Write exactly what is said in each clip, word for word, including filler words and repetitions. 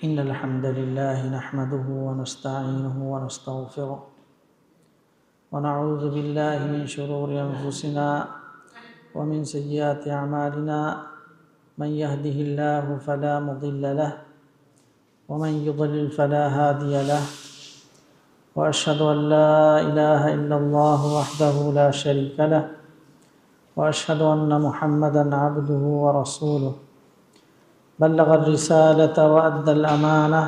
إن الحمد لله نحمده ونستعينه ونستغفره، ونعوذ بالله من شرور أنفسنا ومن سيئات أعمالنا. من يهده الله فلا مضل له، ومن يضلل فلا هادي له، وأشهد أن لا إله إلا الله وحده لا شريك له، وأشهد أن محمدا عبده ورسوله، بلغ الرسالة وأدى الأمانة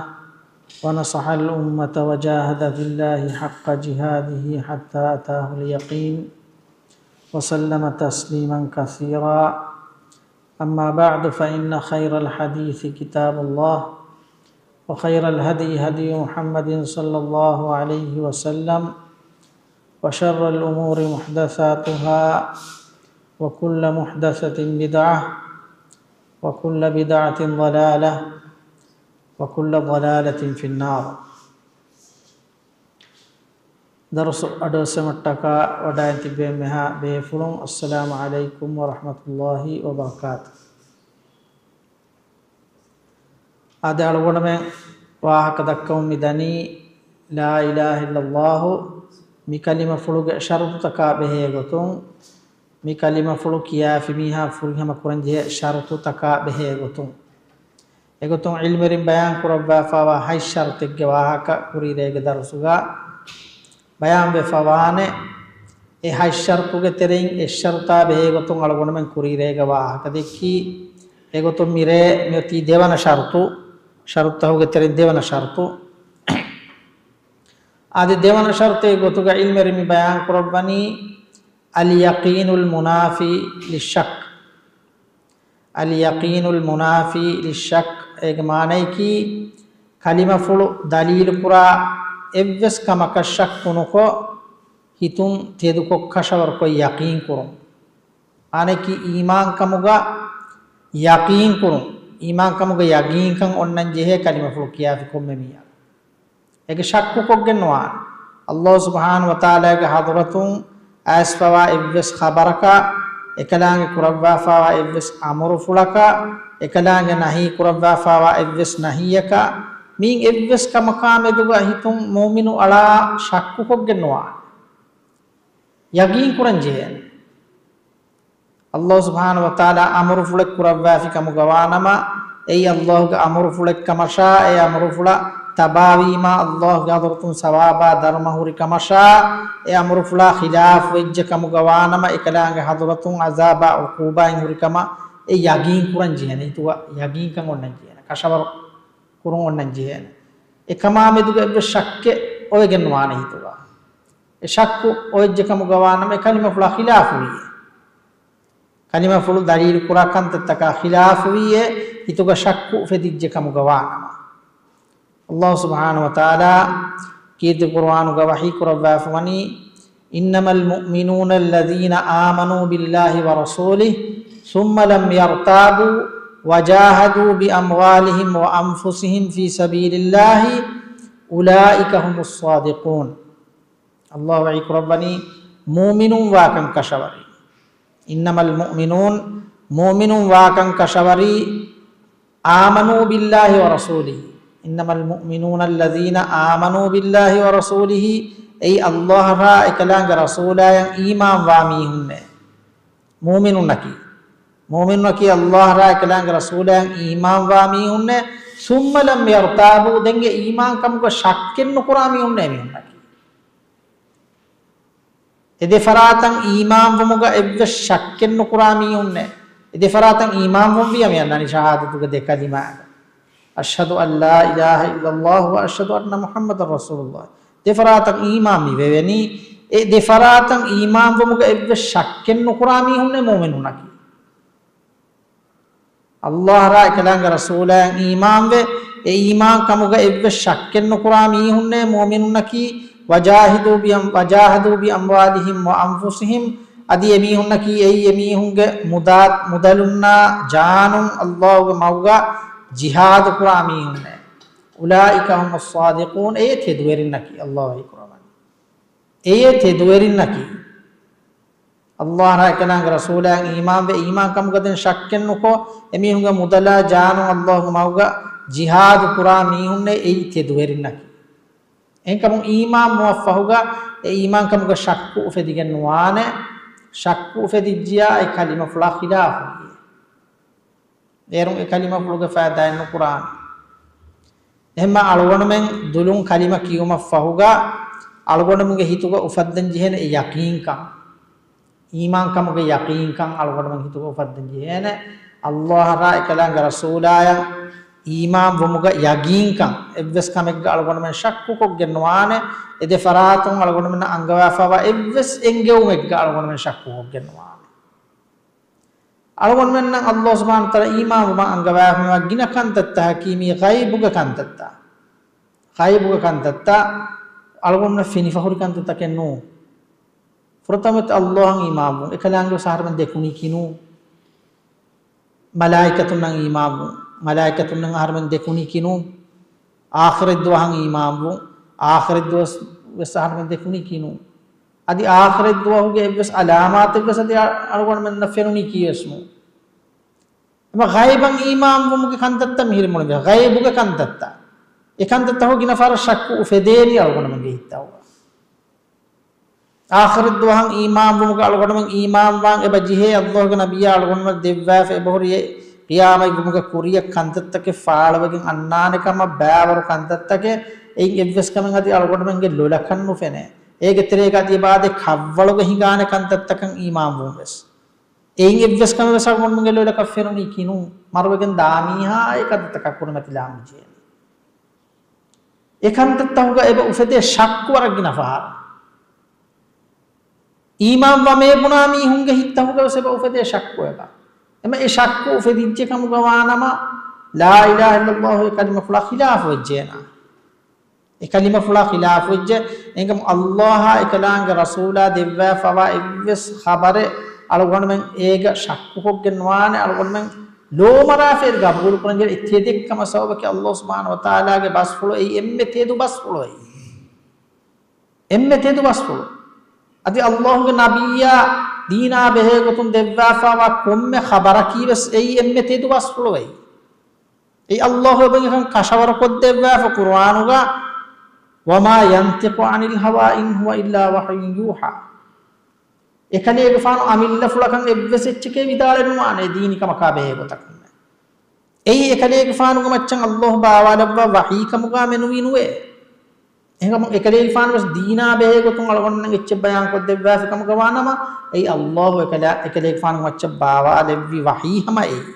ونصح الأمة وجاهد في الله حق جهاده حتى أتاه اليقين، وسلم تسليما كثيرا. أما بعد، فإن خير الحديث كتاب الله، وخير الهدي هدي محمد صلى الله عليه وسلم، وشر الأمور محدثاتها، وكل محدثة بدعة، وكل بدعة ضلالة، وكل ضلالة في النار. ދަރުސު އަޑުއައްސަމަށްޓަކާ ވަޑައިން ތިއްބެވި އެންމެހާ ބޭފުޅުން، އައްސަލާމު ޢަލައިކުމް ވަރަޙްމަތުﷲި ވަބަރަކާތު. އާދެ، އަޅުގަނޑުމެން ވާހަކަ ދައްކަމުން މި ދަނީ، ލާ އިލާހަ އިއްލަﷲ މި ކަލިމަފުޅުގެ ޝަރުޠުތަކާ ބެހޭ ގޮތުން، މި ކަލިމަފުޅު ކިޔާފި މީހާ ފުރިހަމަ ކުރަންޖެހޭ ޝަރުޠުތަކާ ބެހޭ ގޮތުން. އެގޮތުން ޢިލްމުވެރިން ބަޔާން ކުރައްވާފައިވާ ހަތް ޝަރުޠެއްގެ ވާހަކަ ކުރީ ރޭގެ ދަރުސުގަ ބަޔާންވެފަ ވާނެ. އެ ހަތް ޝަރުޠުގެ ތެރެއިން އެއް ޝަރުޠާ ބެހޭ ގޮތުން އަޅުގަނޑުމެން ކުރީ ރޭގަ ވާހަކަ ދެއްކީ. އެގޮތުން މިރޭ މިއޮތީ ދެވަނަ ޝަރުޠު، ޝަރުޠުތަކުގެ ތެރެއިން ދެވަނަ ޝަރުޠު. އަދި ދެވަނަ ޝަރުޠެއް ގޮތުގަ ޢިލްމުވެރިން މި ބަޔާން ކުރައްވަނީ، اليقين المنافي للشك. اليقين المنافي للشك، އޭގެ މާނަޔަކީ، ކަލިމަފުޅު ދަލީލުކުރާ އެއްވެސް ކަމަކަށް ޝައްކު ނުކޮށް، ހިތުން ތެދުކޮށް ކަށަވަރުކޮށް ޔަޤީން ކުރުން. މާނަޔަކީ އީމާންކަމުގަ ޔަޤީން ކުރުން. އީމާންކަމުގަ ޔަޤީންކަން އޮންނަން ޖެހޭ ކަލިމަފުޅު ކިޔާފި ކޮންމެ މީހަކަށް. އޭގެ ޝައްކުކޮށްގެން ނުވާނެ. ﷲ ސުބްޙާނަހޫ ވަތަޢާލާގެ ޙަޟްރަތުން އައިސްފަވާ އެއްވެސް ޚަބަރަކަށް، އެކަލާނގެ ކުރައްވާފަވާ އެއްވެސް އަމުރުފުޅަކަށް، އެކަލާނގެ ނަހީ ކުރައްވާފަވާ އެއްވެސް ނަހީއަކަށް، މިއިން އެއްވެސް ކަމަކާ މެދުގަ ހިތުން މުއުމިނު އަޅާ ޝައްކުކޮށްގެން ނުވާނެ. ޔަޤީން ކުރަން ޖެހޭނެ. ﷲ ސުބްޙާނަހޫ ވަތަޢާލާ އަމުރުފުޅެއް ކުރައްވާފި ކަމުގަ ވާނަމަ، އެއީ ﷲގެ އަމުރުފުޅެއް ކަމަށާ، އެ އަމުރުފުޅަށް ތަބާވީމާ ﷲގެ ޙަޟްރަތުން ސަވާބާ ދަރުމަ ހުރި ކަމަށާ، އެ އަމުރުފުޅާ ޚިލާފު ވެއްޖެ ކަމުގަ ވާނަމަ، އެކަލާނގެ ޙަޟްރަތުން ޢަޛާބާ ޢުޤޫބާއިން ހުރި ކަމަށް އެ ޔަޤީން ކުރަން ޖެހޭނެ. ހިތުގަ ޔަޤީންކަން އޮންނަން ޖެހޭނެ. ކަށަވަރު ކުރުން އޮންނަން ޖެހޭނެ. އެކަމާ މެދުގަ އެއްވެސް ޝައްކެއް އޮވެގެން ނުވާނެ ހިތުގަ. އެ ޝައްކު އޮވެއްޖެ ކަމުގަ ވާނަމަ، އެ ކަލިމަފުޅާ ޚިލާފުވީއޭ. ކަލިމަފުޅު ދަލީލުކުރާ ކަންތައްތަކާ ޚިލާފުވީއޭ، ހިތުގަ ޝައްކު އުފެދިއްޖެ ކަމުގަ ވާނަމަ. ﷲ ސުބްޙާނަހޫ ވަތަޢާލާ ކީރިތި ޤުރުއާނުގަ ވަޙީ ކުރައްވާފަ ވަނީ، إنما المؤمنون الذين آمنوا بالله ورسوله ثم لم يرتابوا وجاهدوا بأموالهم وأنفسهم في سبيل الله أولئك هم الصادقون. ﷲ ވަޙީ ކުރައްވަނީ މުއުމިނުން ވާކަން ކަށަވަރީ. إنما المؤمنون، މުއުމިނުން ވާކަން ކަށަވަރީ، آمنوا بالله ورسوله. إنما المؤمنون الذين آمنوا بالله ورسوله، އެއީ ﷲ އަށާ އެކަލާނގެ ރަސޫލާޔަށް އީމާންވާ މީހުންނޭ. މުއުމިނުންނަކީ، މުއުމިނުންނަކީ ﷲ އަށާ އެކަލާނގެ ރަސޫލާޔަށް އީމާންވާ މީހުންނޭ. ثم لم يرتابوا، ދެން އެ އީމާންކަމުގަ ޝައްކެއް ނުކުރާ މީހުންނޭ މީހުންނަކީ. އެ ދެފަރާތަށް އީމާންވުމުގަ އެއްވެސް ޝައްކެއް ނުކުރާ މީހުންނޭ. އެ ދެފަރާތަށް އީމާންވުން ވިޔަ މި އަންނަނީ ޝަހާދަތުގެ ދެ ކަލިމާގަ، أشهد أن لا إله إلا الله وأشهد أن محمدا رسول الله. ދެފަރާތަށް އީމާން މި ވެވެނީ. އެ ދެފަރާތަށް އީމާންވުމުގަ އެއްވެސް ޝައްކެއް ނުކުރާ މީހުންނޭ މުއުމިނުންނަކީ. ﷲ އަށާ އެކަލާނގެ ރަސޫލާޔަށް އީމާންވެ، އެ އީމާން ކަމުގަ އެއްވެސް ޝައްކެއް ނުކުރާ މީހުންނޭ މުއުމިނުންނަކީ، وجاهدوا بأم-، وجاهدوا بأموالهم وأنفسهم، އަދި އެމީހުންނަކީ އެއީ އެމީހުންގެ މުދާ-، މުދަލުންނާ ޖާނުން ﷲގެ މަގުގަ ޖިހާދު ކުރާ މީހުންނޭ. أولئك هم الصادقون، އެއީ ތެދުވެރިންނަކީ، ﷲ ވަޙީ ކުރައްވަނީ. އެއީ ތެދުވެރިންނަކީ. ﷲ އަށާ އެކަލާނގެ ރަސޫލާއަށް އީމާންވެ، އީމާން ކަމުގަ ދެން ޝައްކެއް ނުކޮށް، އެމީހުންގެ މުދަލާ ޖާނުން ﷲގެ މަގުގަ ޖިހާދު ކުރާ މީހުންނޭ އެއީ ތެދުވެރިންނަކީ. އެހެންކަމުން އީމާން ވުމަށްފަހުގަ އެ އީމާންކަމުގަ ޝައްކު އުފެދިގެން ނުވާނެ. ޝައްކު އުފެދިއްޖިޔާ އެ ކަލިމަފުޅާ ޚިލާފުވި. އޭރުން އެ ކަލިމަފުޅުގެ ފައިދާއެއް ނުކުރާނެ. އެހެންމަ އަޅުގަނޑުމެން ދުލުން ކަލިމަ ކިޔުމަށްފަހުގަ އަޅުގަނޑުމެންގެ ހިތުގަ އުފައްދަން ޖެހޭނެ އެ ޔަޤީންކަން. އީމާންކަމުގެ ޔަޤީންކަން އަޅުގަނޑުމެން ހިތުގަ އުފައްދަން ޖެހޭނެ. އައްލާހަށާ އެކަލާނގެ ރަސޫލާޔަށް އީމާން ވުމުގަ ޔަޤީންކަން. އެއްވެސް ކަމެއްގަ އަޅުގަނޑުމެން ޝައްކުކޮށްގެން ނުވާނެ. އެ ދެ ފަރާތުން އަޅުގަނޑުމެންނަށް އަންގަވާފައިވާ އެއްވެސް އެންގެވުމެއްގަ އަޅުގަނޑުމެން ޝައްކުކޮށްގެން ނުވާނެ. އަޅުގަނޑުމެންނަށް އައްލާހު ސުބްޙާނަހު ވަތަޢާލާ އީމާންވުމަށް އަންގަވާފައިވާ ގިނަ ކަންތައްތަކަކީ މީ ޣައިބުގެ ކަންތައްތައް. ޣައިބުގެ ކަންތައްތައް އަޅުގަނޑުމެން ފެނިފަ ހުރި ކަންތައްތަކެއް ނޫން. ފުރަތަމަ އައްލާހަށް އީމާންވުން، އެކަލާނގެވެސް އަހަރުމެން ދެކުނީކީ ނޫން. މަލާއިކަތުންނަށް އީމާންވުން، މަލާއިކަތުންނަށް އަހަރުމެން ދެކުނީކީ ނޫން. އާޚިރަތްދުވަހަށް އީމާންވުން، އާޚިރަތްދުވަސް ވެސް އަހަރުމެން ދެކުނީކީ ނޫން. އަދި އާޚިރަތްދުވަހުގެ އެއްވެސް އަލާމާތެއްވެސް އަދި އަ-، އަޅުގަނޑުމެންނަށް ފެނުނީކީވެސް ނޫން. އެމަ ޣައިބަށް އީމާންވުމުގެ ކަންތައްތައް މިހިރި މުޅިން ވޭ. ޣައިބުގެ ކަންތައްތައް. އެ ކަންތައްތަކުގަ ގިނަ ފަހަރަށް ޝައްކު އުފެދޭނީ އަޅުގަނޑުމެންގެ ހިތްތަކުގަ. އާޚިރަތްދުވަހަށް އީމާންވުމުގަ އަޅުގަނޑުމެން އީމާންވާން އެބަ ޖެހޭ، އައްލާހުގެ ނަބިއްޔާ އަޅުގަނޑުމެން ދެއްވާފަ އެބަހުރި އެ ޤިޔާމަތްވުމުގެ ކުރިއަށް ކަންތައްތަކެއް ފާޅުވެގެން އަންނާނެ ކަމަށް ބައިވަރު ކަންތައްތަކެއް. އެއިން އެއްވެސް ކަމެއް އަދި އަޅުގަނޑުމެންގެ ލޮލަކަށް ނުފެނޭ. އޭގެ ތެރޭގަ އަދި އެބަ އާދޭ ކަށްވަޅުގަ ހިނގާނެ ކަންތައްތަކަށް އީމާންވުން ވެސް. އެއިން އެއްވެސް ކަމެއް ވެސް އަޅުގަނޑުމެންގެ ލޮލަކަށް ފެނުނީކީ ނޫން. މަރުވެގެން ދާ މީހާ އެ ކަންތައްތަކަށް ކުރިމަތިލާން ޖެހޭނެ. އެ ކަންތައްތަކުގަ އެބަ އުފެދޭ ޝައްކު ވަރަށް ގިނަ ފަހަރު. އީމާންވަމޭ ބުނާ މީހުންގެ ހިތްތަކުގަ ވެސް އެބަ އުފެދޭ ޝައްކު އެބަ. އެމަ އެ ޝައްކު އުފެދިއްޖެ ކަމުގަ ވާނަމަ، ލާ އިލާހަ އިއްލައްލާހު އެ ކަލިމަފުޅާ ޚިލާފު ވެއްޖޭނަ. އެ ކަލިމަފުޅާ ޚިލާފުވެއްޖެ. އެނގަމު އައްލާހާ އެކަލާނގެ ރަސޫލާ ދެއްވާފަވާ އެއްވެސް ޚަބަރެއް އަޅުގަނޑުމެން އޭގަ ޝައްކުކޮށްގެން ނުވާނެ. އަޅުގަނޑުމެން ލޯމަރާފައި ގަބޫލުކުރަންޖެހޭ އެ ތެދެއްކަމަށް ސަބަބަކީ އައްލާހު ސުބްޙާނަހު ވަތަޢާލާގެ ބަސްފުޅު އެއީ އެންމެ ތެދު ބަސްފުޅު އެއީ. އެންމެ ތެދު ބަސްފުޅު. އަދި އައްލާހުގެ ނަބިއްޔާ ދީނާ ބެހޭގޮތުން ދެއްވާފަވާ ކޮންމެ ޚަބަރަކީވެސް އެއީ އެންމެ ތެދު ބަސްފުޅު އެއީ. އެ އައްލާހު އެބައިން ކަށަވަރުކޮށްދެއްވާފަ ޤުރުއާނުގަ، وما ينطق عن الهوى إن هو إلا وحي يوحى. އެކަލޭގެފާނު އަމިއްލަފުޅަކަށް އެއްވެސް އެއްޗެކޭ ވިދާޅެއް ނުވާނެ ދީނީ ކަމަކާ ބެހޭގޮތަކަށް. އެއީ އެކަލޭގެފާނުގެ މައްޗަށް އައްލާހު ބާވާލައްވާ ވަޙީ ކަމުގަ މެނުވީ ނުވޭ. އެހެންކަމުން އެކަލޭގެފާނު ވެސް ދީނާ ބެހޭގޮތުން އަޅުގަނޑުމެން އެއްޗެއް ބަޔާންކޮށްދެއްވާފި ކަމުގަ ވާނަމަ، އެއީ އައްލާހު އެކަލާ-، އެކަލޭގެފާނުގެ މައްޗަށް ބާވާލެއްވި ވަޙީ ހަމަ އެއީ.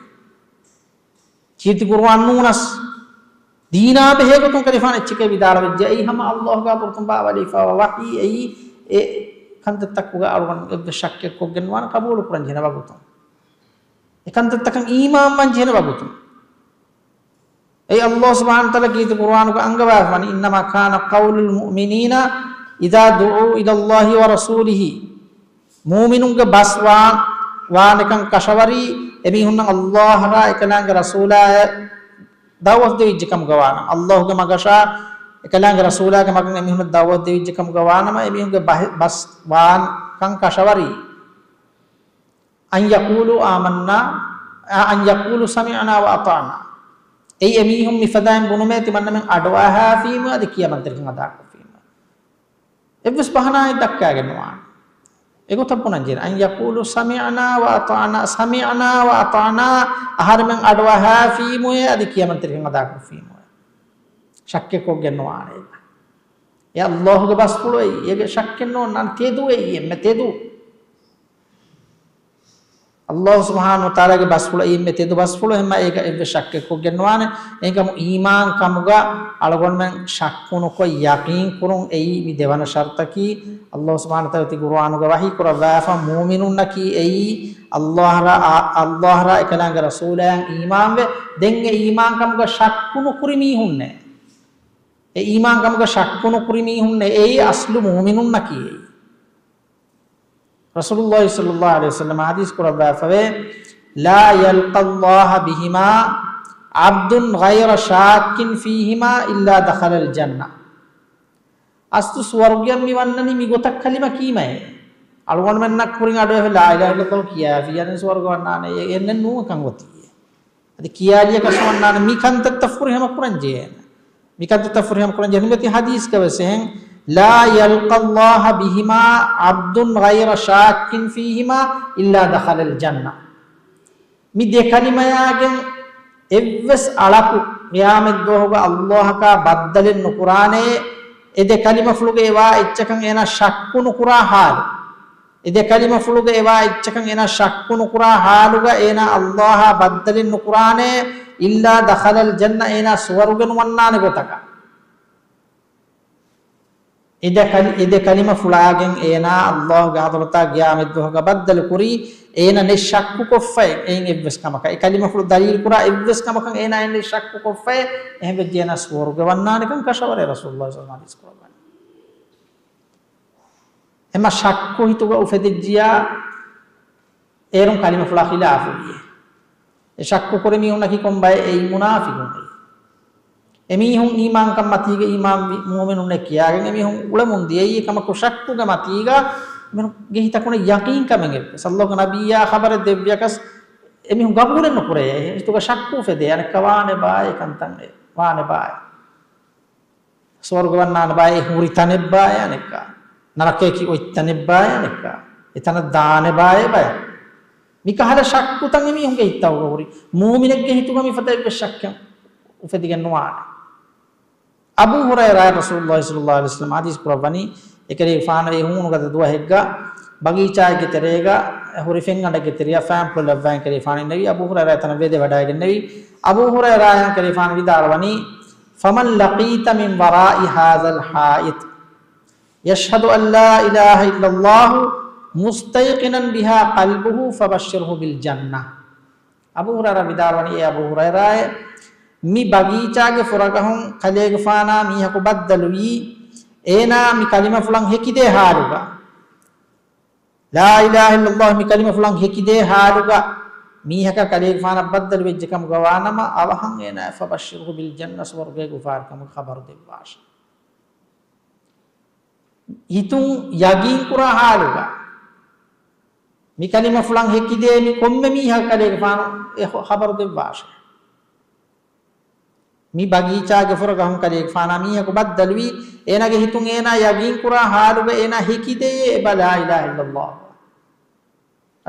ކީރިތި ޤުރުއާން ނޫނަސް، ދީނާ ބެހޭގޮތުން ކަލޭގެފާނު އެއްޗެކޭ ވިދާޅުވެއްޖެ. އެއީ ހަމަ އައްލާހުގެ އަތުރުތުން ބާވާލެވިފައިވާ ވަޙީ އެއީ. އެ ކަންތައްތަކުގަ އަޅުގަނޑު އެއްވެސް ޝައްކެއް ކޮށްގެން ނުވާނެ، ޤަބޫލު ކުރަންޖެހޭނެ ވަގުތުން. އެ ކަންތައްތަކަށް އީމާންވާން ޖެހޭނެ ވަގުތުން. އެއީ އައްލާހު ސުބްޙާނަހު ވަތަޢާލާ ކީރިތި ޤުރުއާނުގަ އަންގަވާފަވަނީ، إنما كان قول المؤمنين إذا دعوا إلى الله ورسوله. މޫމިނުންގެ ބަސް ވާ-، ވާނެކަން ކަށަވަރީ، އެމީހުންނަށް އައްލާހަށާ އެކަލާނގެ ރަސޫލާއަށް ދަޢުވަތު ދެވިއްޖެ ކަމުގަ ވާނަމަ، އައްލާހުގެ މަގަށާ އެކަލާނގެ ރަސޫލާގެ މަގަށް އެމީހުންނަށް ދަޢުވަތު ދެވިއްޖެ ކަމުގަ ވާނަމަ، އެމީހުންގެ ބަހެ-، ބަސް ވާން ކަން ކަށަވަރީ. أن يقولوا آمنا، أن يقولوا سمعنا وأطعنا. އެއީ އެމީހުން މިފަދައިން ބުނުމޭ ތިމަންނަމެން އަޑުއަހާފީމު އަދި ކިޔަމަންތެރިކަން އަދާކޮށްފީމު. އެއްވެސް ބަހަނާއެއް ދައްކާގެން ނުވާނެ. އެގޮތަށް ބުނަންޖެހޭ، أن يقولوا سمعنا وأطعنا، سمعنا وأطعنا، އަހަރެމެން އަޑުއަހާފީމުއޭ އަދި ކިޔަމަންތެރިކަން އަދާކޮށްފީމު. ޝައްކެއް ކޮށްގެން ނުވާނެ. އެ އައްލާހުގެ ބަސްފުޅު އެއީ، އޭގެ ޝައްކެއް ނޯންނާނެ، ތެދު އެއީ، އެންމެ ތެދު. އައްލާހު ސުބްޙާނަހު ވަތަޢާލާގެ ބަސްފުޅު އެއީ އެންމެ ތެދު ބަސްފުޅު، އެހެންމަ އޭގަ އެއްވެސް ޝައްކެއް ކޮށްގެން ނުވާނެ. އެހެންކަމުން އީމާން ކަމުގަ އަޅުގަނޑުމެން ޝައްކު ނުކޮށް ޔަޤީން ކުރުން އެއީ މި ދެވަނަ ޝަރުޠަކީ. އައްލާހު ސުބްޙާނަހު ވަތަޢާލާ ތި ޤުރުއާނުގަ ވަޙީ ކުރައްވާފަ، މޫމިނުންނަކީ އެއީ އައްލާހަށާ، އަ-، އައްލާހަށާ އެކަލާނގެ ރަސޫލާއަށް އީމާންވެ، ދެން އެ އީމާން ކަމުގަ ޝައްކު ނުކުރި މީހުންނޭ. އެ އީމާން ކަމުގަ ޝައްކު ނުކުރި މީހުންނޭ. އެއީ އަސްލު މޫމިނުންނަކީ އެއީ. ރަސޫލުﷲ ޞައްލަﷲ ޢަލައިހި ވަސައްލަމަ ޙަދީޘް ކުރައްވާފަވޭ، لا يلقى الله بهما عبد غير شاك فيهما إلا دخل الجنة. އަސްލު ސުވަރުގެއަށް މި ވަންނަނީ މި ގޮތަށް ކަލިމަ ކީމައޭ. އަޅުގަނޑުމެންނަށް ކުރިން އަޑުއެހި لا إله إلا الله ކިޔާފިޔާ ސުވަރުގެ ވަންނާނެ، އެ-، އެންނެއް ނޫން ކަން ގޮތީ. އަދި ކިޔާލިޔަކަސް ވަންނާނެ މި ކަންތައްތައް ފުރިހަމަ ކުރަން ޖެހޭނެ. މި ކަންތައްތައް ފުރިހަމަ ކުރަން ޖެހޭނެ. މި އޮތީ ހަދީސްގަ ވެސް އެހެން، "لا يلقى الله بهما عبد غير شاك فيهما إلا دخل الجنة." މި ދެ ކަލިމަޔާގެން އެއްވެސް އަޅަކު ޤިޔާމަތްދުވަހުގަ ﷲ އަކާ ބައްދަލެއް ނުކުރާނެ، އެ ދެ ކަލިމަފުޅުގަ އެވާ އެއްޗަކަށް އޭނާ ޝައްކު ނުކުރާ ހާލު. އެ ދެ ކަލިމަފުޅުގަ އެވާ އެއްޗަކަށް އޭނާ ޝައްކު ނުކުރާ ހާލުގަ އޭނާ ﷲ އާ ބައްދަލެއް ނުކުރާނެ، إلا دخل الجنة، އޭނާ ސުވަރުގެ ނުވަންނާނެ ގޮތަކަށް. އެ ދެ ކަލި-، އެ ދެ ކަލިމަފުޅާގެން އޭނާ ﷲ ގެ ޙަޟްރަތާ ޤިޔާމަތްދުވަހުގަ ބައްދަލު ކުރީ، އޭނާ ނެތް ޝައްކު ކޮށްފައި އެއިން އެއްވެސް ކަމަކަށް. އެ ކަލިމަފުޅު ދަލީލު ކުރާ އެއްވެސް ކަމަކަށް އޭނާ އެއިން ނެތް ޝައްކު ކޮށްފައި، އެހެން ވެއްޖެ އޭނާ ސުވަރުގެ ވަންނާނެކަން ކަށަވަރޭ ރަސޫލުﷲ ޞައްލަﷲ ޢަލައިހި ވަސައްލަމަ ޙަދީޘް ކުރައްވަނީ. އެމަ ޝައްކު ހިތުގަ އުފެދިއްޖިޔާ، އޭރުން ކަލިމަފުޅާ ޚިލާފުވިއޭ. އެ ޝައްކު ކުރި މީހުންނަކީ ކޮން ބައެއް؟ އެއީ މުނާފިގުން. އެމީހުން އީމާންކަން މަތީގަ އީމާންވި މުއުމިނުންނެއް ކިޔާގެން އެމީހުން އުޅެމުން ދިޔައީ އެކަމަކު ޝައްކުގެ މަތީގަ، މިނު-، ގެ ހިތަކުން ޔަޤީންކަމެއް އެއްވެސް. ﷲ ގެ ނަބިއްޔާ ޚަބަރެއް ދެއްވިޔަކަސް އެމީހުން ގަބޫލެއް ނުކުރޭ. އެ ހިތުގަ ޝައްކު އުފެދޭ. އަނެއްކާ ވާނެ ބާއޭ ކަންތައް ވާނެ ބާއޭ. ސުވަރުގެ ވަންނާނެ ބާއޭ، ހުރި ތަނެއް ބާއޭ އަނެއްކާ. ނަރަކަޔަކީ އޮތް ތަނެއް ބާއޭ އަނެއްކާ. އެތަނަށް ދާނެ ބާއޭ ބަޔަކު. މިކަހަލަ ޝައްކުތައް އެމީހުންގެ ހިތަށް ހުރި. މުއުމިނެއްގެ ހިތުގަ މިފަދަ އެއްވެސް ޝައްކެއް އުފެދިގެން ނުވާނެ. އަބޫ ހުރައިރާ ރަސޫލުﷲ ޞައްލަﷲ ޢަލައިހި ވަސައްލަމަ ޙަދީޘް ކުރައްވަނީ، އެކަލޭގެފާނު އެ ހޫނުގަދަ ދުވަހެއްގަ ބަގީޗާއެއްގެ ތެރޭގަ ހުރި ފެންގަނޑެއްގެ ތެރެއަށް ފާންޕުޅު ލައްވާ އެކަލޭގެފާނު އިންނެވި. އަބޫ ހުރައިރާ އެތަނަށް ވެދެވަޑައިގެންނެވި. އަބޫ ހުރައިރާ އެކަލޭގެފާނު ވިދާޅުވަނީ، فمن لقيت من وراء هذا الحائط يشهد أن لا إله إلا الله مستيقنا بها قلبه فبشره بالجنة. އަބޫ ހުރައިރާ ވިދާޅުވަނީ، އޭ އަބޫ ހުރައިރާއޭ، މި ބަގީޗާގެ ފުރަގަހުން ކަލޭގެފާނާ މީހަކު ބައްދަލުވީ، އޭނާ މި ކަލިމަފުޅަށް ހެކިދޭ ހާލުގަ، لا إله إلا الله މި ކަލިމަފުޅަށް ހެކިދޭ ހާލުގަ މީހަކަށް ކަލޭގެފާނަށް ބައްދަލު ވެއްޖެ ކަމުގަ ވާނަމަ، އަވަހަށް އޭނާ فبشره بالجنة ސުވަރުގޭގެ އުފާވެރިކަމުގެ ޚަބަރު ދެއްވާށޭ. ހިތުން ޔަގީންކުރާ ހާލުގަ މި ކަލިމަފުޅަށް ހެކިދޭ މި ކޮންމެ މީހަކަށް ކަލޭގެފާނު އެ ޚަ-، ޚަބަރު ދެއްވާށޭ. މި ބަގީޗާގެ ފުރަގަހުން ކަލޭގެފާނާ މީހަކު ބައްދަލުވީ، އޭނާގެ ހިތުން އޭނާ ޔަގީންކުރާ ހާލުގަ އޭނާ ހެކިދެޔޭ އެބަ لا إله إلا الله،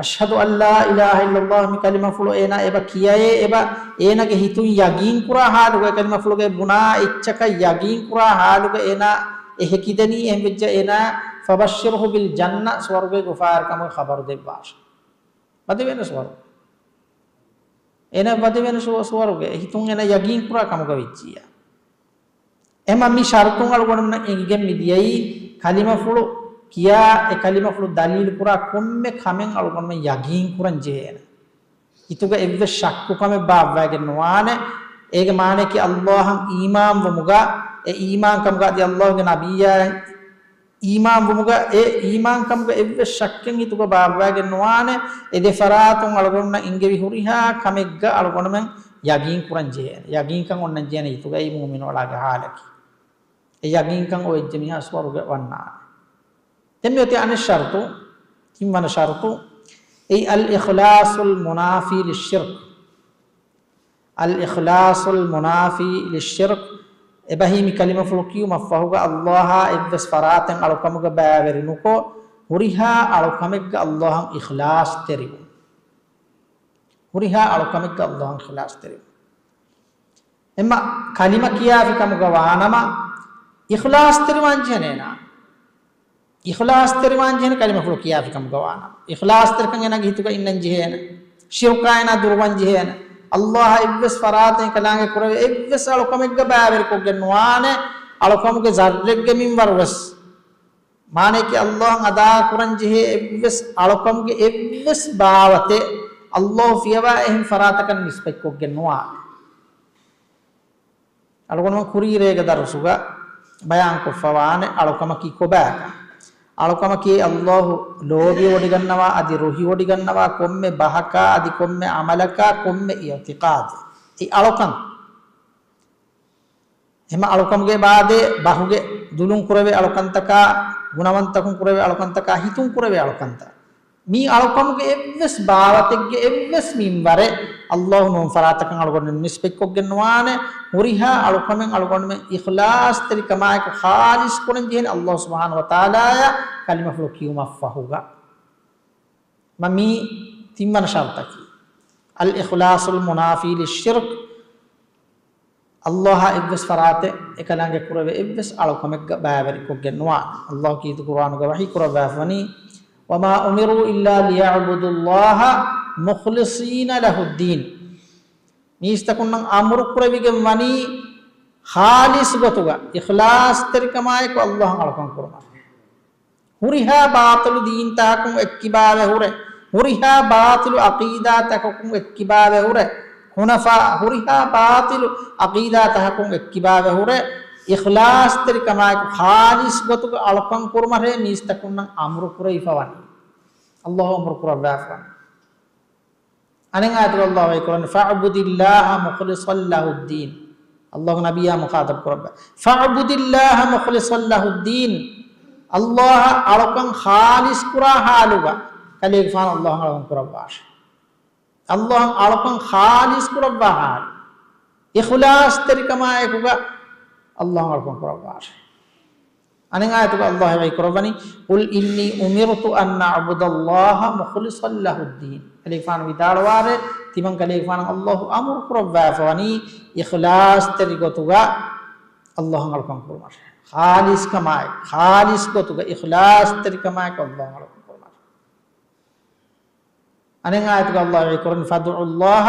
أشهد أن لا إله إلا الله މި ކަލިމަފުޅު އޭނާ އެބަ ކިޔައޭ އެބަ، އޭނާގެ ހިތުން ޔަގީންކުރާ ހާލުގަ އެ ކަލިމަފުޅުގައި ބުނާ އެއްޗަކަށް ޔަގީންކުރާ ހާލުގަ އޭނާ އެ ހެކިދެނީ، އެހެންވެއްޖެ އޭނާ فبشره بالجنة ސުވަރުގޭގެ އުފާވެރިކަމުގެ ޚަބަރު ދެއްވާށޭ. ވަދެވޭނެ ސުވަރު. އޭނަ ވަދެވޭނެ ސުވަ-، ސުވަރުގެ ހިތުން އޭނަ ޔަގީންކުރާ ކަމުގަ ވެއްޖިއްޔާ. އެމަ މި ޝަރުތުން އަޅުގަނޑުމެންނަށް އެނގިގެން މިދިޔައީ، ކަލިމަފުޅު ކިޔާ، އެ ކަލިމަފުޅު ދަލީލުކުރާ ކޮންމެ ކަމެއް އަޅުގަނޑުމެން ޔަގީންކުރަން ޖެހޭނެ. ހިތުގަ އެއްވެސް ޝައްކުކަމެއް ބާއްވައިގެން ނުވާނެ. އޭގެ މާނައަކީ ﷲ އަށް އީމާންވުމުގަ، އެ އީމާންކަމުގަ އަދި ﷲ ގެ ނަބިއްޔާ އީމާންވުމުގަ އެ އީމާންކަމުގަ އެއްވެސް ޝައްކެއް ހިތުގަ ބާއްވައިގެން ނުވާނެ. އެ ދެ ފަރާތުން އަޅުގަނޑުމެންނަށް އެންގެވި ހުރިހާ ކަމެއްގަ އަޅުގަނޑުމެން ޔަގީން ކުރަން ޖެހޭނެ. ޔަގީންކަން އޮންނަން ޖެހޭނެ ހިތުގައި މުއުމިނު އަޅާގެ ހާލަކީ. އެ ޔަގީންކަން އޮވެއްޖެ މީހާ ސުވަރުގެ ވަންނާނެ. ދެން މިއޮތީ އަނެއް ޝަރުތު، ތިންވަނަ ޝަރުތު، އެއީ الإخلاص المنافي للشرك. الإخلاص المنافي للشرك، އެބަހީ މި ކަލިމަފުޅު ކިޔުމަށްފަހުގަ ﷲ އާ އެއްވެސް ފަރާތެއް އަޅުކަމުގަ ބައިވެރި ނުކޮށް، ހުރިހާ އަޅުކަމެއްގަ ﷲ އަށް އިޚްލާޞްތެރިވުން. ހުރިހާ އަޅުކަމެއްގަ ﷲ އަށް އިޚްލާޞްތެރިވުން. އެމަ ކަލިމަ ކިޔާފި ކަމުގަ ވާނަމަ، އިޚްލާޞްތެރިވާން ޖެހޭނެ އޭނާ. އިޚްލާޞްތެރިވާން ޖެހޭނެ ކަލިމަފުޅު ކިޔާފި ކަމުގަ ވާނަމަ، އިޚްލާޞްތެރިކަން އޭނާގެ ހިތުގަ އިންނަން ޖެހޭނެ. ޝިރުކާ އޭނާ ދުރުވަން ޖެހޭނެ. ﷲ އާ އެއްވެސް ފަރާތެއް ކަލާނގެ ކުރެވޭ އެއްވެސް އަޅުކަމެއްގަ ބައިވެރިކޮށްގެން ނުވާނެ. އަޅުކަމުގެ ޒައްރެއްގެ މިންވަރު ވެސް. މާނައަކީ ﷲ އަށް އަދާކުރަން ޖެހޭ އެއްވެސް އަޅުކަމުގެ އެއްވެސް ބާވަތެއް ﷲ ފިޔަވާ އެހެން ފަރާތަކަށް ނިސްބަތްކޮށްގެން ނުވާނެ. އަޅުގަނޑުމެން ކުރީރޭގެ ދަރުސުގަ ބަޔާންކޮށްފަވާނެ އަޅުކަމަކީ ކޮބާކަން. އަޅުކަމަކީ ﷲ ލޯބިވޮޑިގަންނަވާ އަދި ރުހިވޮޑިގަންނަވާ ކޮންމެ ބަހަކާ އަދި ކޮންމެ ޢަމަލަކާ ކޮންމެ އިޢުތިޤާދެއް. އެ އަޅުކަން. އެމަ އަޅުކަމުގެ އިބާދަތް ބަހުގެ ދުލުން ކުރެވޭ އަޅުކަންތަކާ، ގުނަވަންތަކުން ކުރެވޭ އަޅުކަންތަކާ، ހިތުން ކުރެވޭ އަޅުކަންތައް. މި އަޅުކަމުގެ އެއްވެސް ބާވަތެއްގެ އެއްވެސް މިންވަރެއް ﷲ ނޫން ފަރާތަކަށް އަޅުގަނޑުމެން ނިސްބަތްކޮށްގެން ނުވާނެ. ހުރިހާ އަޅުކަމެއް އަޅުގަނޑުމެން އިޚްލާޞްތެރިކަމާއެކު ޚާލިޞް ކުރަން ޖެހޭނެ ﷲ ސުބްޙާނަހޫ ވަތަޢާލާއަށް ކަލިމަފުޅު ކިޔުމަށްފަހުގަ. މަ މީ ތިންވަނަ ޝަރުޠަކީ. الإخلاص المنافي للشرك. ﷲ އާ އެއްވެސް ފަރާތެއް އެކަލާނގެ ކުރެވޭ އެއްވެސް އަޅުކަމެއްގަ ބައިވެރިކޮށްގެން ނުވާނެ. ﷲ ކީރިތި ޤުރުއާނުގަ ވަޙީ ކުރައްވާފަވަނީ، وما أمروا إلا ليعبدوا الله مخلصين له الدين. މީސްތަކުންނަށް އަމުރު ކުރެވިގެން ވަނީ ޚާލިޞް ގޮތުގަ، އިޚްލާޞްތެރިކަމާއެކު ﷲ އަށް އަޅުކަން ކުރުމަށް. ހުރިހާ ބާޠިލު ދީންތަކަކުން އެއްކިބާވެ ހުރެ، ހުރިހާ ބާޠިލު ޢަޤީދާތަކަކުން އެއްކިބާވެ ހުރެ، ޚުނަފާ، ހުރިހާ ބާޠިލު ޢަޤީދާތަކަކުން އެއްކިބާވެ ހުރެ، އިޚްލާޞްތެރިކަމާއެކު ޚާލިޞް ގޮތުގަ އަޅުކަން ކުރުމަށޭ މީސްތަކުންނަށް އަމުރު ކުރެވިފަވަނީ. ﷲ އަމުރު ކުރައްވާފަވަނީ. އަނެއް އާޔަތުގަ ﷲ ވަޙީ ކުރަނީ، فاعبد الله مخلصا له الدين. ﷲ ނަބިއްޔާ މުޚާޠަބު ކުރައްވާ، فاعبد الله مخلصا له الدين. ﷲ އަށް އަޅުކަން ޚާލިޞް ކުރާ ޙާލުގަ ކަލޭގެފާނު ﷲ އަށް އަޅުކަން ކުރައްވާށޭ. ﷲ އަށް އަޅުކަން ޚާލިޞް ކުރައްވާ ޙާލު. އިޚްލާޞްތެރިކަމާއެކުގަ ﷲ އަށް އަޅުކަން ކުރައްވާށޭ. އަނެއް އާޔަތުގަ ﷲ ވަޙީ ކުރައްވަނީ، قل إني أمرت أن أعبد الله مخلصا له الدين. ކަލޭގެފާނު ވިދާޅުވާށޭ، ތިމަން ކަލޭގެފާނަށް ﷲ އަމުރު ކުރައްވާފަވަނީ އިޚްލާޞްތެރި ގޮތުގަ ﷲ އަށް އަޅުކަން ކުރުމަށޭ. ޚާލިޞްކަމާއެކު، ޚާލިޞް ގޮތުގަ އިޚްލާޞްތެރިކަމާއެކު ﷲ އަށް އަޅުކަން ކުރުމަށޭ. އަނެއް އާޔަތުގަ ﷲ ވަޙީ ކުރަނީ، فادعوا الله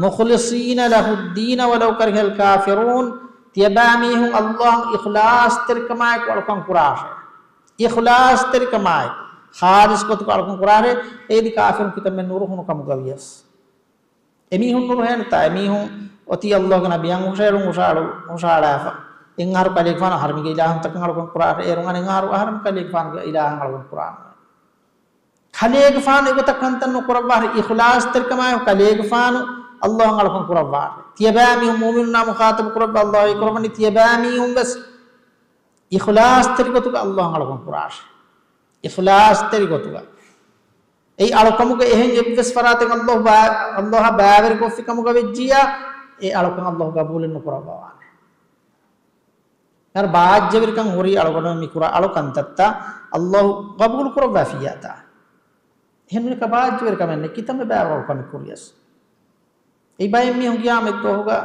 مخلصين له الدين ولو كره الكافرون. ތިޔަބައިމީހުން ﷲ އަށް އިޚްލާޞްތެރިކަމާއެކު އަޅުކަން ކުރާށޭ. އިޚްލާޞްތެރިކަމާއެކު، ޚާލިޞް ގޮތުގަ އަޅުކަން ކުރާށޭ. އޭދި ކާފިރުން ކިތަންމެ ނުރުހުނު ކަމުގަ ވިޔަސް. އެމީހުން ނުރުހޭނެތާ؟ އެމީހުން އޮތީ ﷲ ގެ ނަބިއްޔާ ހުށައެޅުން ހުށައަޅު-، ހުށައަޅާފަ. އެއްއަހަރު ކަލޭގެފާނު އަހަރެމެންގެ އިލާހުންތަކަށް އަޅުކަން ކުރާށޭ. އޭރުން އަނެއް އަހަރު އަހަރެމެން ކަލޭގެފާނުގެ އިލާހަށް އަޅުކަން ކުރާނެ. ކަލޭގެފާނު އެގޮތަށް ކަންތައް ނުކުރައްވާށޭ. އިޚްލާޞްތެރިކަމާއެކު ކަލޭގެފާނު ﷲ އަށް އަޅުކަން ކުރައްވާށޭ. ތިޔަބައިމީހުން، މުއުމިނުންނާ މުޚާޠަބު ކުރައްވާ ﷲ ވަޙީ ކުރައްވަނީ، ތިޔަބައިމީހުން ވެސް އިޚްލާޞްތެރި ގޮތުގަ ﷲ އަށް އަޅުކަން ކުރާށޭ. އިޚްލާޞްތެރި ގޮތުގަ. އެއީ އަޅުކަމުގެ އެހެން އެއްވެސް ފަރާތެއް ﷲ ބާ-، ﷲ އާ ބައިވެރިކޮށްފި ކަމުގަ ވެއްޖިއްޔާ، އެ އަޅުކަން ﷲ ގަބޫލެއް ނުކުރައްވަވާނެ. އަރަ ބާއްޖަވެރިކަން ހުރީ އަޅުގަނޑުމެން މި ކުރާ އަޅުކަންތައްތައް ﷲ ގަބޫލު ކުރައްވާފިއްޔާތާ؟ އެހެން ނޫނިކަ ބާއްޖަވެރިކަމެއް ނެތް، ކިތަންމެ ބައިވަރު ކަމެއް ކުރިޔަސް. އެއީ ބައެއް މީހުން ޤިޔާމަތް ދުވަހުގަ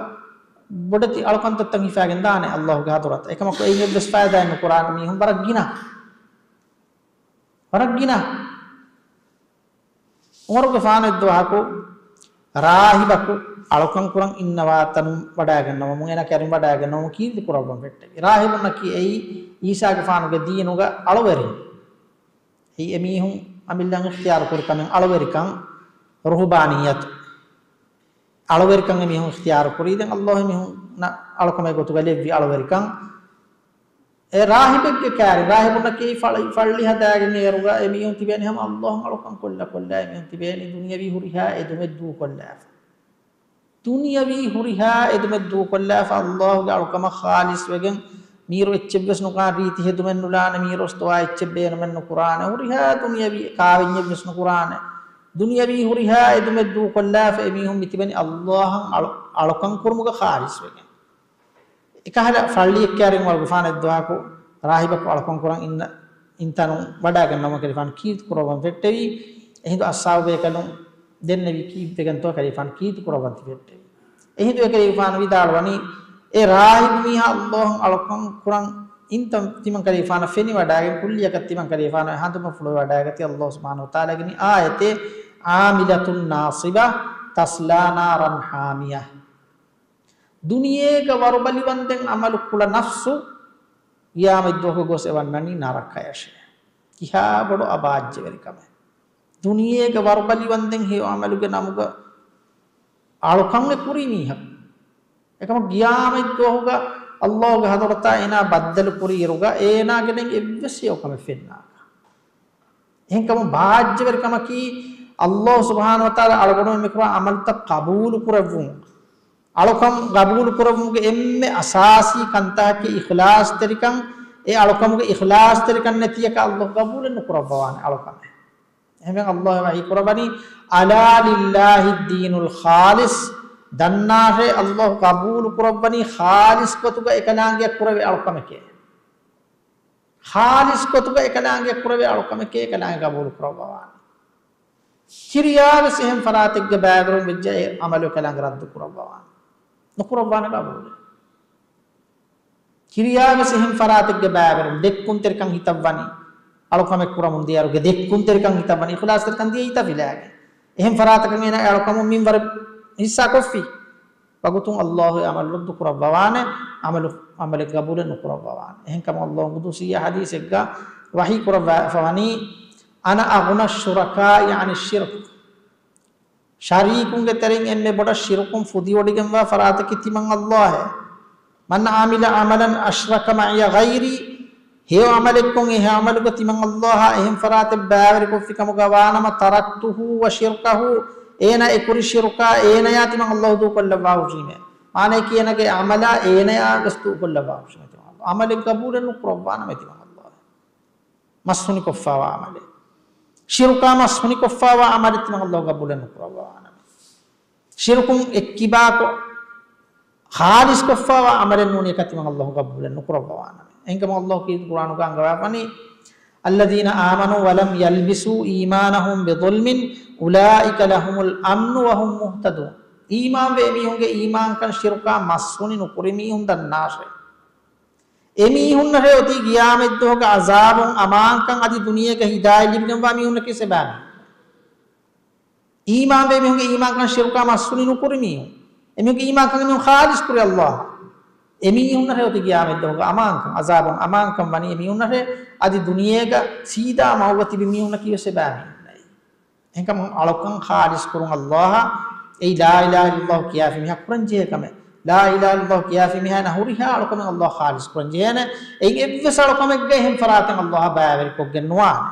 ބޮޑެތި އަޅުކަންތައްތައް ހިފައިގެން ދާނެ ﷲ ގެ ޙަޟްރަތަށް. އެކަމަކު އެއިން އެއްވެސް ފައިދާއެއް ނުކުރާނެ މީހުން ވަރަށް ގިނަ. ވަރަށް ގިނަ. ޢުމަރުގެފާނު އެއްދުވަހަކު ރާހިބަކު އަޅުކަން ކުރަން އިންނަވާ ތަނުން ވަޑައިގަންނަވަމުން، އޭނާ ކައިރިން ވަޑައިގަންނަވަމުން ކީރިތި ކުރައްވަން ފެއްޓެވި. ރާހިބުންނަކީ އެއީ ޢީސާގެފާނުގެ ދީނުގަ އަޅުވެރިން. އެއީ އެމީހުން އަމިއްލައަށް އިޚްތިޔާރު ކުރި ކަމެއް އަޅުވެރިކަން، ރުހުބާނިއްޔަތު. އަޅުވެރިކަން އެމީހުން އިޚްތިޔާރު ކުރީ. ދެން ﷲ އެމީހުންނަށް އަޅުކަމެއް ގޮތުގަ ލެއްވި އަޅުވެރިކަން. އެ ރާހިބެއްގެ ކައިރި، ރާހިބުންނަކީ ފަޅި، ފައްޅި ހަދާގެން އޭރުގަ އެމީހުން ތިބޭނީ ހަމަ ﷲ އަށް އަޅުކަން ކޮށްލަ ކޮށްލާ އެމީހުން ތިބޭނީ ދުނިޔަވީ ހުރިހާ އެދުމެއް ދޫކޮށްލާފަ. ދުނިޔަވީ ހުރިހާ އެދުމެއް ދޫކޮށްލާފަ ﷲ ގެ އަޅުކަމަށް ޚާލިޞްވެގެން، މީރު އެއްޗެއްވެސް ނުކާން ރީތި ހެދުމެއް ނުލާނެ، މީރު އޮސް ދުވާ އެއްޗެއް ބޭނުމެއް ނުކުރާނެ، ހުރިހާ ދުނިޔަވީ ކާވެންޏެއްވެސް ނުކުރާނެ. ދުނިޔަވީ ހުރިހާ އެދުމެއް ދޫކޮށްލާފަ އެމީހުން މިތިބެނީ ﷲ އަށް އަޅު-، އަޅުކަން ކުރުމުގަ ޚާލިޞްވެގެން. އެކަހަލަ ފައްޅިއެއް ކައިރިން ވަރުގެފާނެއް ދުވަހަކު ރާހިބަކު އަޅުކަން ކުރަން އިންނަ އިންތަނުން ވަޑައިގަންނަވަމުން ކަލޭގެފާނު ކީރިތި ކުރައްވަން ފެއްޓެވި. އެހިނދު އަޞްޙާބު ބޭކަލުން ދެންނެވި ކީއްވެގެންތޯ ކަލޭގެފާނު ކީރިތި ކުރައްވަން ތި ފެއްޓެވި. އެހިނދު އެކަލޭގެފާނު ވިދާޅުވަނީ، އެ ރާހިބު މީހާ ﷲ އަށް އަޅުކަން ކުރަން އިންތަން ތިމަން ކަލޭގެފާނަށް ފެނިވަޑައިގެން ކުއްލިއަކަށް ތިމަން ކަލޭގެފާނު ހަނދުމަފުޅުވެވަޑައިގަތީ ﷲ ސުބްޙާނަހޫ ވަތަޢާލާގެ އާޔަތެއް، عاملة ناصبة تصلى نارا حامية. ދުނިޔޭގަ ވަރުބަލިވަންދެން ޢަމަލު ކުޅަ ނަފްސު ޤިޔާމަތްދުވަހު ގޮސް އެ ވަންނަނީ ނަރަކަޔަށޭ. ކިހާ ބޮޑު އަބާއްޖަވެރިކަމެއް. ދުނިޔޭގަ ވަރުބަލިވަންދެން ހެޔޮ ޢަމަލުގެ ނަމުގަ އަޅުކަން އެ ކުރި މީހަކު. އެކަމަކު ޤިޔާމަތްދުވަހުގަ ﷲ ގެ ޙަޟްރަތާ އޭނާ ބައްދަލު ކުރިއިރުގަ އޭނާގެ ނެތް އެއްވެސް ހެޔޮ ކަމެއް ފެންނާކަށް. އެހެންކަމުން ބާއްޖަވެރިކަމަކީ، ﷲ ސުބްޙާނަހޫ ވަތަޢާލާ އަޅުގަނޑުމެން މިކުރާ ޢަމަލުތައް ޤަބޫލު ކުރެއްވުން، އަޅުކަން ޤަބޫލު ކުރެއްވުމުގެ އެންމެ އަސާސީ ކަންތަކަކީ އިޚްލާޞްތެރިކަން. އެ އަޅުކަމުގެ އިޚްލާޞްތެރިކަން ނެތިއަކަށް ﷲ ޤަބޫލެއް ނުކުރައްވަވާނެ އަޅުކަމެއް. އެހެންވެ ﷲ ވަޙީ ކުރައްވަނީ، "ألا لله الدين الخالص"، ދަންނާށޭ، ﷲ ގަބޫލު ކުރައްވަނީ ޚާލިޞް ގޮތުގަ އެކަލާނގެއަށް ކުރެވޭ އަޅުކަމެކޭ. ޚާލިޞް ގޮތުގަ އެކަލާނގެއަށް ކުރެވޭ އަޅުކަމެކޭ އެކަލާނގެ ގަބޫލު ކުރައްވަވާނެ. ކިރިޔާވެސް އެހެން ފަރާތެއްގެ ބައިވެރިވުން ވެއްޖެ އެ ޢަމަލު އެކަލާނގެ ރައްދު ކުރައްވަވާނެ. ނުކުރައްވާނެ ގަބޫލެއް. ކިރިޔާވެސް އެހެން ފަރާތެއްގެ ބައިވެރިވުން، ދެއްކުންތެރިކަން ހިތަށްވަނީ، އަޅުކަމެއް ކުރަމުން ދިޔައިރުގެ ދެއްކުންތެރިކަން ހިތަށްވަނީ، އިޚްލާޞްތެރިކަން ދިޔައީތާ ފިލާގެން. އެހެން ފަރާތަކަށް އޭނާ އެ އަޅުކަމުން މިންވަރެއް ހިއްސާކޮށްފި ވަގުތުން ﷲ އެ ޢަމަލު ރައްދު ކުރައްވަވާނެ، ޢަމަލު، ޢަމަލެއް ގަބޫލެއް ނުކުރައްވަވާނެ. އެހެންކަމުން ﷲ ޤުދުސީ ޙަދީޘެއްގަ ވަޙީ ކުރައްވާފަ ވަނީ، "أنا أغنى الشركاء عن الشرك." ޝަރީކުންގެ ތެރެއިން އެންމެ ބޮޑަށް ޝިރުކުން ފުދިވޮޑިގެންވާ ފަރާތަކީ ތިމަން ﷲ އޭ. "من عمل عملا أشرك معي غيري." ހެޔޮ ޢަމަލެއްކޮށް އެ ޢަމަލުގަ ތިމަން ﷲ އާ އެހެން ފަރާތެއް ބައިވެރިކޮށްފި ކަމުގަ ވާނަމަ، "تركته وشركه." އޭނާ އެ ކުރި ޝިރުކާ އޭނަޔާ ތިމަން ﷲ ދޫކޮށްލައްވާ ހުށީމޭ. މާނަޔަކީ އޭނާގެ ޢަމަލާ އޭނަޔާ ގަސް ދޫކޮށްލައްވާ ހުށީމޭ ތިމަން ﷲ. ޢަމަލެއް ގަބޫލެއް ނުކުރައްވާނަމޭ ތިމަން ﷲ އޭ. މަސްހުނިކޮށްފާވާ ޢަމަލެއް. ޝިރުކާ މަސްހުނިކޮށްފާވާ ޢަމަލެއް ތިމަން ﷲ ގަބޫލެއް ނުކުރައްވާނަމޭ. ޝިރުކުން އެއްކިބާކޮށް، ޚާލިޞްކޮށްފާވާ ޢަމަލެއް ނޫނީ އެކަ ތިމަން ﷲ ގަބޫލެއް ނުކުރައްވާނަމޭ. އެހެންކަމުން ﷲ ކީރިތި ޤުރްއާނުގަ އަންގަވާފަނީ، "الذين آمنوا ولم يلبسوا إيمانهم بظلم أولئك لهم الأمن وهم مهتدون." އީމާންވެ އެމީހުންގެ އީމާންކަން ޝިރުކާ މަސްހުނި ނުކުރި މީހުން ދަންނާށޭ. އެމީހުންނަށޭ އޮތީ ޤިޔާމަތްދުވަހުގެ ޢަޒާބުން އަމާންކަން އަދި ދުނިޔޭގަ ހިދާޔަތް ލިބިގެންވާ މީހުންނަކީ ސެބާމީހުން. އީމާންވެ މީހުންގެ އީމާންކަން ޝިރުކާ މަސްހުނި ނުކުރި މީހުން. އެމީހުންގެ އީމާންކަން އެމީހުން ޚާލިޞް ކުރި ﷲ. އެމީހުންނަށޭ އޮތީ ޤިޔާމަތްދުވަހުގެ އަމާންކަން، ޢަޒާބުން އަމާންކަން ވަނީ އެމީހުންނަށޭ އަދި ދުނިޔޭގަ ސީދާ މަގުގަ ތިބި މީހުންނަކީވެސް ސެބާމީހުންނައީ. އެހެންކަމުން އަޅުކަން ޚާލިޞް ކުރުން ﷲ އާ އެއީ لا إله إلا الله ކިޔާފި މީހާ ކުރަން ޖެހޭ ކަމެއް. لا إله إلا الله ކިޔާފި މީހާ ނަ ހުރިހާ އަޅުކަމެއް ﷲ އާ ޚާލިޞް ކުރަން ޖެހޭނެ. އެއިން އެއްވެސް އަޅުކަމެއްގަ އެހެން ފަރާތެއް ﷲ އާ ބައިވެރިކޮށްގެން ނުވާނެ.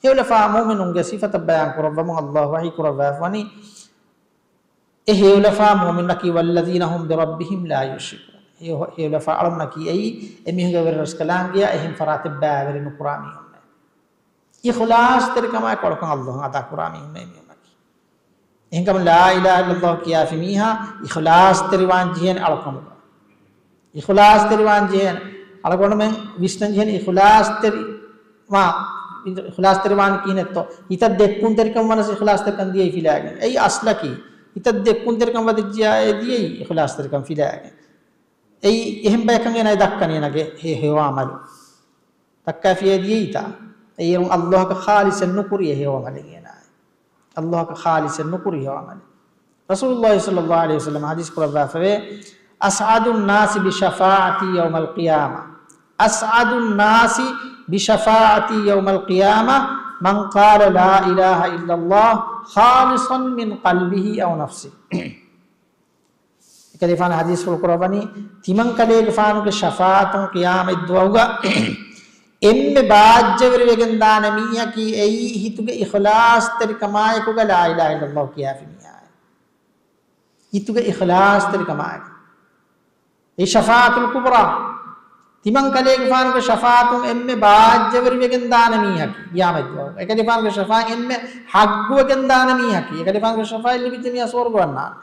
ހެޔޮލަފާ މުއުމިނުންގެ ސިފަތައް ބަޔާން ކުރައްވަމުން ﷲ ވަޙީ ކުރައްވާފަ ވަނީ، އެ ހެޔޮލަފާ މުއުމިނުންނަކީ والذين هم بربهم لا يشركون. ހެޔޮ-، ހެޔޮލަފާ އަޅުންނަކީ އެއީ އެމީހުންގެ ވެރިރަސްކަލާނގެއާ އެހެން ފަރާތެއް ބައިވެރި ނުކުރާ މީހުންނޭ. އިޚްލާޞްތެރިކަމާއެކު އަޅުކަން ﷲ އަދާކުރާ މީހުންނޭ މީހުންނަކީ. އެހެންކަމުން لا إله إلا الله ކިޔާފި މީހާ އިޚްލާޞްތެރިވާން ޖެހޭނެ އަޅުކަމުގަ. އިޚްލާޞްތެރިވާން ޖެހޭނެ. އަޅުގަނޑުމެން ވިސްނަން ޖެހޭނެ އިޚްލާޞްތެރިވާ-، އިޚްލާޞްތެރިވާން ކިހިނެއްތޯ؟ ހިތަށް ދެއްކުންތެރިކަން ވަނަސް އިޚްލާޞްތެރިކަން ދިޔައީ ފިލާގެން. އެއީ އަސްލަކީ. ހިތަށް ދެއްކުންތެރިކަން ވަދެއްޖިޔާ އެ ދިޔައީ އިޚްލާޞްތެރިކަން ފިލާގެން. އެއީ އެހެން ބަޔަކަށް އޭނާ ދައްކަނީ އޭނާގެ ހެ-، ހެޔޮ ޢަމަލު. ދައްކާފިޔޭ ދިޔައީތާ؟ އެއީ އައްލާހަކަށް ޚާލިޞެއް ނުކުރި އެ ހެޔޮ ޢަމަލެއް އޭނާ. އައްލާހަކަށް ޚާލިޞެއް ނުކުރި ހެޔޮ ޢަމަލެއް. ރަސޫލުﷲ ޞައްލަﷲ ޢަލައިހި ވަސައްލަމަ ޙަދީޘް ކުރައްވާފަވޭ، "أسعد الناس بشفاعتي يوم القيامة. أسعد الناس بشفاعتي يوم القيامة من قال لا إله إلا الله خالصا من قلبه أو نفسه." އެކަލޭގެފާނު ޙަދީޘްފުޅު ކުރައްވަނީ، ތިމަންކަލޭގެފާނުގެ ޝަފާޢަތުން ޤިޔާމަތްދުވަހުގަ އެންމެ ބާއްޖަވެރިވެގެންދާނެ މީހަކީ އެއީ ހިތުގެ އިޚްލާޞްތެރިކަމާއެކުގަ لا إله إلا الله ކިޔާފި މީހާއެއް. ހިތުގެ އިޚްލާޞްތެރިކަމާއެކު. އެ ޝަފާޢަތުލް ކުބްރާ. ތިމަންކަލޭގެފާނުގެ ޝަފާޢަތުން އެންމެ ބާއްޖަވެރިވެގެންދާނެ މީހަކީ ޤިޔާމަތްދުވަހުގަ. އެކަލޭގެފާނުގެ ޝަފާޢަތުން އެންމެ ޙައްޤުވެގެންދާނެ މީހަކީ. އެކަލޭގެފާނުގެ ޝަފާޢަތް ލިބިއްޖެ މީހާ ސުވަރުގެ ވަންނާނެ.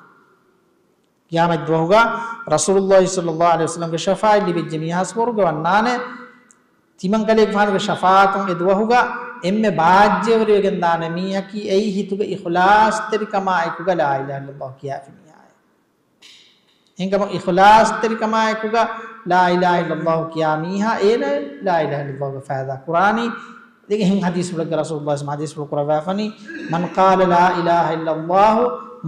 ޤިޔާމަތްދުވަހުގަ ރަސޫލުﷲ ޞައްލަﷲ ޢަލައިހި ވަސައްލަމްގެ ޝަފާޢަތް ލިބިއްޖެ މީހާ ސުވަރުގެ ވަންނާނެ. ތިމަންކަލޭގެފާނުގެ ޝަފާޢަތުން އެ ދުވަހުގަ އެންމެ ބާއްޖަވެރިވެގެންދާނެ މީހަކީ އެއީ ހިތުގެ އިޚްލާޞްތެރިކަމާއެކުގަ لا إله إلا الله ކިޔާފި މީހާއެއް. އެހެންކަމުން އިޚްލާޞްތެރިކަމާއެކުގަ لا إله إلا الله ކިޔާ މީހާ އޭނަ لا إله إلا الله ގެ ފައިދާ ކުރާނީ. ދެން އެހެން ޙަދީޘްފުޅެއްގަ ރަސޫލުﷲ ޙަދީޘްފުޅު ކުރައްވާފަނީ، "من قال لا إله إلا الله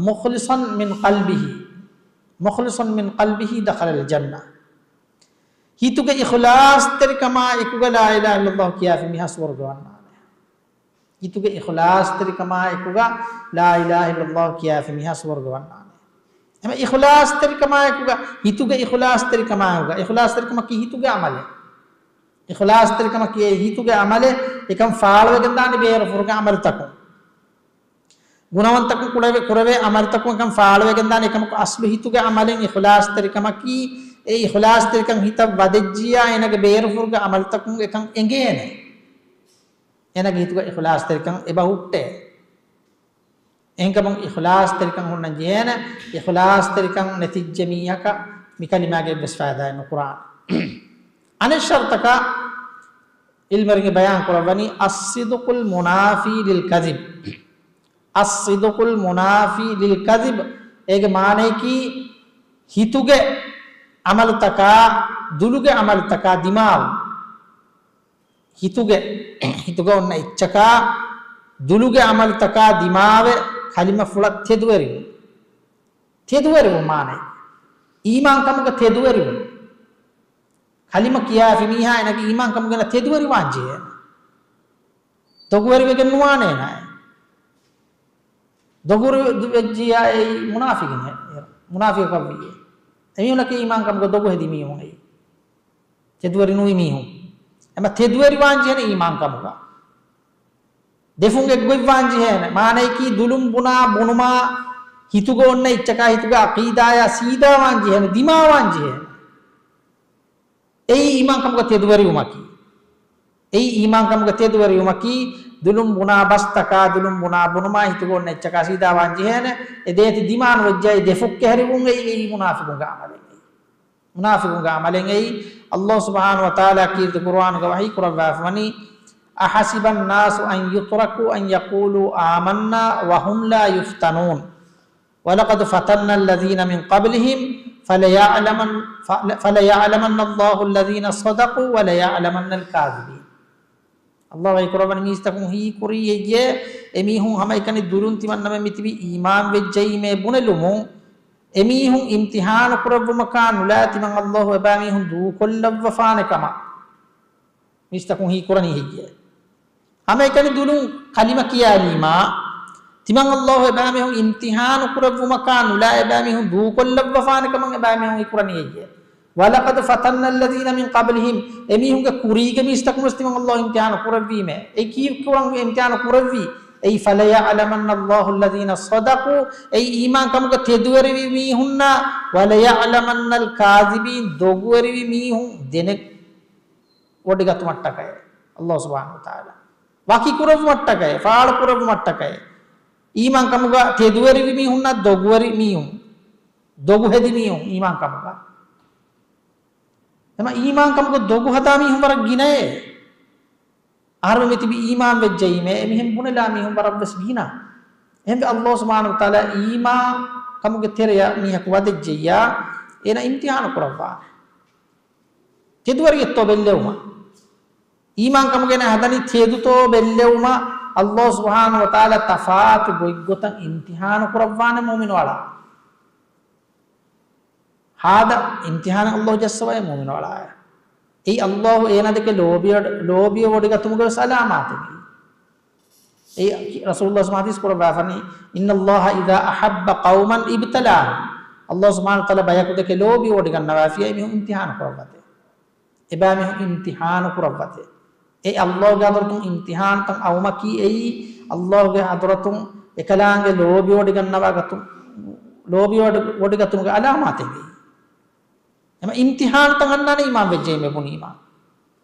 مخلصا من قلبه، مخلصا من قلبه دخل الجنة." ހިތުގެ އިޚްލާޞްތެރިކަމާ އެކުގަ لا إله إلا الله ކިޔާފި މީހާ ސުވަރުގެ ވަންނާނެ. ހިތުގެ އިޚްލާޞްތެރިކަމާ އެކުގަ لا إله إلا الله ކިޔާފި މީހާ ސުވަރުގެ ވަންނާނެ. އެހެން އިޚްލާޞްތެރިކަމާއެކުގަ، ހިތުގެ އިޚްލާޞްތެރިކަމާއެކުގަ، އިޚްލާޞްތެރިކަމަކީ ހިތުގެ ޢަމަލެއް. އިޚްލާޞްތެރިކަމަކީ އެ ހިތުގެ ޢަމަލެއް، އެކަން ފާޅުވެގެންދާނެ ބޭރުފުރުގެ ޢަމަލުތަކުން. ގުނަވަންތަކުން ކުޅެވޭ، ކުރެވޭ ޢަމަލުތަކުން އެކަން ފާޅުވެގެންދާނެ، އެކަމަކު އަސްލު ހިތުގެ ޢަމަލެއް އިޚްލާޞްތެރިކަމަކީ، އެ އިޚްލާޞްތެރިކަން ހިތަށް ވަދެއްޖިޔާ އޭނަގެ ބޭރުފުރުގެ ޢަމަލުތަކުން އެކަން އެނގޭނެ. އޭނާގެ ހިތުގަ އިޚްލާޞްތެރިކަން އެބަ ހުއްޓޭ. އެހެންކަމުން އިޚްލާޞްތެރިކަން ހުންނަން ޖެހޭނެ. އިޚްލާޞްތެރިކަން ނެތިއްޖެ މީހަކަށް މި ކަލިމާގެ އެއްވެސް ފައިދާއެއް ނުކުރާނެ. އަނެއް ޝަރުޠަކަށް ޢިލްމުވެރިން ބަޔާން ކުރައްވަނީ، الصدق المنافي للكذب. الصدق المنافي للكذب. އޭގެ މާނަޔަކީ، ހިތުގެ ޢަމަލުތަކާ، ދުލުގެ ޢަމަލުތަކާ ދިމާވުން. ހިތުގެ، ހިތުގަ އޮންނަ އެއްޗަކާ، ދުލުގެ ޢަމަލުތަކާ ދިމާވެ، ކަލިމަފުޅަށް ތެދުވެރިވުން. ތެދުވެރިވުން މާނައީ، އީމާންކަމުގަ ތެދުވެރިވުން. ކަލިމަ ކިޔާފި މީހާ އޭނާގެ އީމާންކަމުގަ ތެދުވެރިވާން ޖެހޭ. ދޮގުވެރިވެގެން ނުވާނޭ އޭނާ. ދޮގުވެރި ވެއްޖިއްޔާ އެއީ މުނާފިގެން އެ-، މުނާފިގަކަށްވީ. އެމީހުންނަކީ އީމާންކަމުގަ ދޮގު ހެދި މީހުން އެއީ. ތެދުވެރި ނުވި މީހުން. އެމަ ތެދުވެރިވާން ޖެހޭނެ އީމާންކަމުގަ. ދެފުން އެއްގޮތްވާން ޖެހޭނެ. މާނަޔަކީ ދުލުން ބުނާ ބުނުމާ ހިތުގަ އޮންނަ އެއްޗަކާ ހިތުގެ ޢަޤީދާޔާ ސީދާވާން ޖެހޭނެ، ދިމާވާން ޖެހޭނެ. އެއީ އީމާންކަމުގަ ތެދުވެރިވުމަކީ. އެއީ އީމާންކަމުގަ ތެދުވެރިވުމަކީ، ދުލުން ބުނާ ބަސްތަކާ، ދުލުން ބުނާ ބުނުމާ ހިތުގަ އޮންނަ އެއްޗަކާ ސީދާވާން ޖެހޭނެ. އެ ދޭތި ދިމާނުވެއްޖެ އެ ދެފުށް ކެހެރިވުން އެއީ، އެއީ މުނާފިޤުންގެ ޢަމަލެއް އެއީ. މުނާފިޤުންގެ ޢަމަލެއް އެއީ. ﷲ ސުބްޙާނަހޫ ވަތަޢާލާ ކީރިތި ޤުރުއާނުގަ ވަޙީ ކުރައްވާފަވަނީ، أحسب الناس أن يتركوا أن يقولوا آمنا وهم لا يفتنون. ولقد فتنا الذين من قبلهم فليعلمن، فليعلمن الله الذين صدقوا وليعلمن الكاذبين. ﷲ ވަޙީ ކުރައްވަނީ މީސްތަކުން ހީކުރީ އެއްޔޭ، އެމީހުން ހަމައެކަނި ދުލުން ތިމަންނަމެން މިތިބީ އީމާންވެއްޖައީމޭ ބުނެލުމުން، އެމީހުން އިމްތިޙާނު ކުރެއްވުމަކާ ނުލާ ތިމަން ﷲ އެބައިމީހުން ދޫކޮށްލައްވަފާނެ ކަމަށް. މީސްތަކުން ހީކުރަނީ ހެއްޔޭ؟ ހަމައެކަނި ދުލުން ކަލިމަ ކިޔާލީމާ، ތިމަން ﷲ އެބައިމީހުން އިމްތިޙާނު ކުރެއްވުމަކާ ނުލާ އެބައިމީހުން ދޫކޮށްލައްވަފާނެ ކަމަށް އެބައިމީހުން ހީކުރަނީ ހެއްޔޭ؟ ولقد فتنا الذين من قبلهم، އެމީހުންގެ ކުރީގެ މީސްތަކުން ވެސް ތިމަން ﷲ އިމްތިޙާނު ކުރެއްވީމޭ. އެ ކީއްކުރަން އިމްތިޙާނު ކުރެއްވީ؟ އެއީ، فليعلمن الله الذين صدقوا، އެއީ އީމާންކަމުގަ ތެދުވެރިވި މީހުންނާ، وليعلمن الكاذبين، ދޮގުވެރިވި މީހުން ދެނެ ވޮޑިގަތުމަށްޓަކައި. ﷲ ސުބްޙާނަހޫ ވަތަޢާލާ ވަކިކުރެއްވުމަށްޓަކައި، ފާޅުކުރެއްވުމަށްޓަކައި. އީމާންކަމުގަ ތެދުވެރިވި މީހުންނަށް ދޮގުވެރި މީހުން، ދޮގު ހެދި މީހުން އީމާންކަމުގަ. އެމަ އީމާންކަމުގަ ދޮގު ހަދާ މީހުން ވަރަށް ގިނައޭ. އަހަރުމެން މިތިބީ އީމާން ވެއްޖައީމޭ، އެމީހުން ބުނެލާ މީހުން ވަރަށްވެސް ގިނަ. އެހެންވެ، ﷲ ސުބްޙާނަހޫ ވަތަޢާލާ އީމާން ކަމުގެ ތެރެއަށް މީހަކު ވަދެއްޖެއްޔާ، އޭނަ އިމްތިޙާނު ކުރައްވާނެ. ތެދުވެރިއެއްތޯ ބެއްލެވުމަށް. އީމާން ކަމުގެ އޭނަ ހަދަނީ ތެދުތޯ ބެއްލެވުމަށް ﷲ ސުބްޙާނަހޫ ވަތަޢާލާ ތަފާތު ގޮތްގޮތަށް އިމްތިޙާނު ކުރައްވާނެ މުއުމިނު އަޅާ. ހާދަ އިމްތިޙާނެއް ﷲ ޖައްސަވައޭ މުއުމިނު އަޅާއަށް. އެއީ ﷲ އޭނާ ދެކެ ލޯބިވަޑ-، ލޯބިވެވޮޑިގަތުމުގެ ވެސް ޢަލާމާތެއް. އެއީ ރަސޫލުﷲ ޙަދީޘް ކުރައްވާފަނީ، إن الله إذا أحب قوما ابتلاهم. ﷲ ސުބްޙާނަހޫ ވަތަޢާލާ ބަޔަކު ދެކެ ލޯބިވޮޑިގަންނަވާފިއްޔާ އެމީހުން އިމްތިޙާނު ކުރައްވަތޭ. އެބައިމީހުން އިމްތިޙާނު ކުރައްވަތޭ. އެ ﷲ ގެ ޙަޟްރަތުން އިމްތިޙާނުތައް އައުމަކީ އެއީ، ﷲ ގެ ޙަޟްރަތުން އެކަލާނގެ ލޯބިވޮޑިގަންނަވާގަތު-، ލޯބިވޮޑި-، ވޮޑިގަތުމުގެ ޢަލާމާތެއް އެއީ. އެމަ އިމްތިޙާނުތައް އަންނާނެ އީމާން ވެއްޖެއީމޭ ބުނީމާ،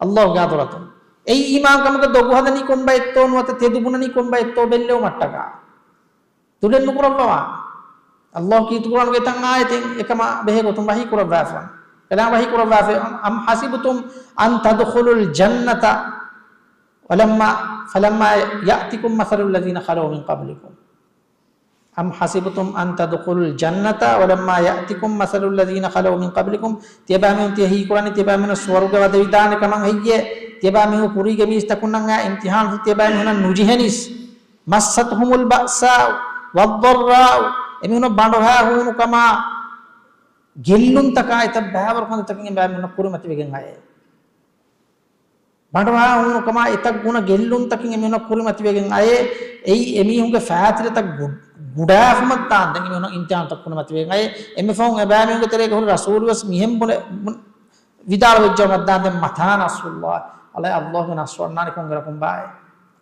ﷲ ގެ ޙަޟްރަތުން. އެއީ އީމާންކަމުގަ ދޮގު ހަދަނީ ކޮންބައެއްތޯ ނުވަތަ ތެދު ބުނަނީ ކޮންބައެއްތޯ ބެއްލެވުމަށްޓަކާ. ދުލެއް ނުކުރައްވަވާ. ﷲ ކީރިތި ޤުރުއާނުގެ ތަން އާޔަތެއް އެކަމާ ބެހޭ ގޮތުން ވަޙީ ކުރައްވާފަ. ކަލާމް ވަޙީ ކުރައްވާފަ، أم حسبتم أن تدخلوا الجنة ولما، فلما يأتكم مثل الذين خلوا من قبلكم. أم حسبتم أن تدخلوا الجنة ولما يأتكم مثل الذين خلوا من قبلكم. ތިޔަބައިމީހުން ތިޔަ ހީކުރަނީ ތިޔަބައިމީހުން ސުވަރުގެ ވަދެވިދާނެ ކަމަށް ހެއްޔޭ؟ ތިޔަބައިމީހުން ކުރީގެ މީސްތަކުންނަށް އާ އިމްތިޙާނު ތިޔަބައިމީހުންނަށް ނުޖެހެނީސް. مستهم البأساء والضراء. އެމީހުން ބަނޑުހާ ހޫނުކަމާ ގެއްލުންތަކާ އެތައް ބައިވަރު ކަންތައްތަކުން އެބައިމީހުންނަށް ކުރިމަތިވެގެން އައޭ. ބަނޑުހާ ހޫނުކަމާ އެތައް ގުނަ ގެއްލުންތަކެއް އެމީހުންނަށް ކުރިމަތިވެގެން އައޭ. އެއީ އެމީހުންގެ ފާތިލަތައް ގު-، ގުޑާފުމަށް ދާންދެން އެމީހުންނަށް އިމްތިޙާނުތައް ކުރިމަތިވެގެން އައޭ. އެންމެ ފަހުން އެބައިމީހުންގެ ތެރޭގަ ހުރި ރަސޫލުވެސް މިހެން ބުނެ-، ބުން-، ވިދާޅުވެއްޖައުމަށް ދާންދެން، متى نصر الله؟ އަޅާ، ﷲ ގެ ނަޞްރު އަންނާނީ ކޮންއިރަކުން ބާއޭ؟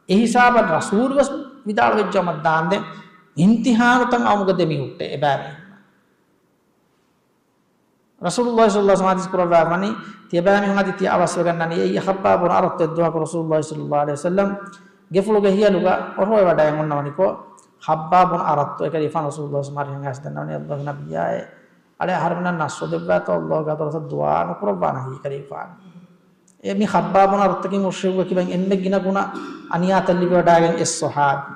އެ ހިސާބަށް ރަސޫލުވެސް ވިދާޅުވެއްޖައުމަށް ދާންދެން، އިމްތިޙާނުތައް އައުމުގަ ދެމިހުއްޓޭ އެބައިމީހުންނަށް. ރަސޫލުﷲ ޞައްލަﷲ ޢަލައިހި ވަސައްލަމް ވަޙީ ކުރައްވާފަނީ، ތިޔަބައިމީހުން އަދި ތިޔަ އަވަސްވެގަންނަނީ. އެއީ ޚައްބާބު ބުނު އަރައްތު އެއްދުވަހަކު ރަސޫލުﷲ ޞައްލަﷲ ޢަލައިހި ވަސައްލަމް ގެފުޅުގެ ހިޔަލުގަ އޮރޮއެ ވަޑައި އޮންނަވަނިކޮށް، ޚައްބާބުން އަރައްތު އެކަލޭގެފާނު ރަސޫލުﷲ މާރިހަން އައިސް ދަންނަވަނީ، އައްލާހު ނަބިއްޔާއޭ، އަޅެ އަހަރެމެންނަށް ނައްސު ދެއްވާތޯ އައްލާހުގެ ޙަޟްރަތަށް ދުޢާ ނުކުރައްވާނަން އެކަލޭގެފާނު. އެ މި ޚައްބާބުން އަރައްތަކީ މުޝްރިކުގެ ކިބައިން އެންމެ ގިނަ ގުނަ އަނިޔާތައް ލިބިވަޑައިގެން އެއް ޞަޙާބީ.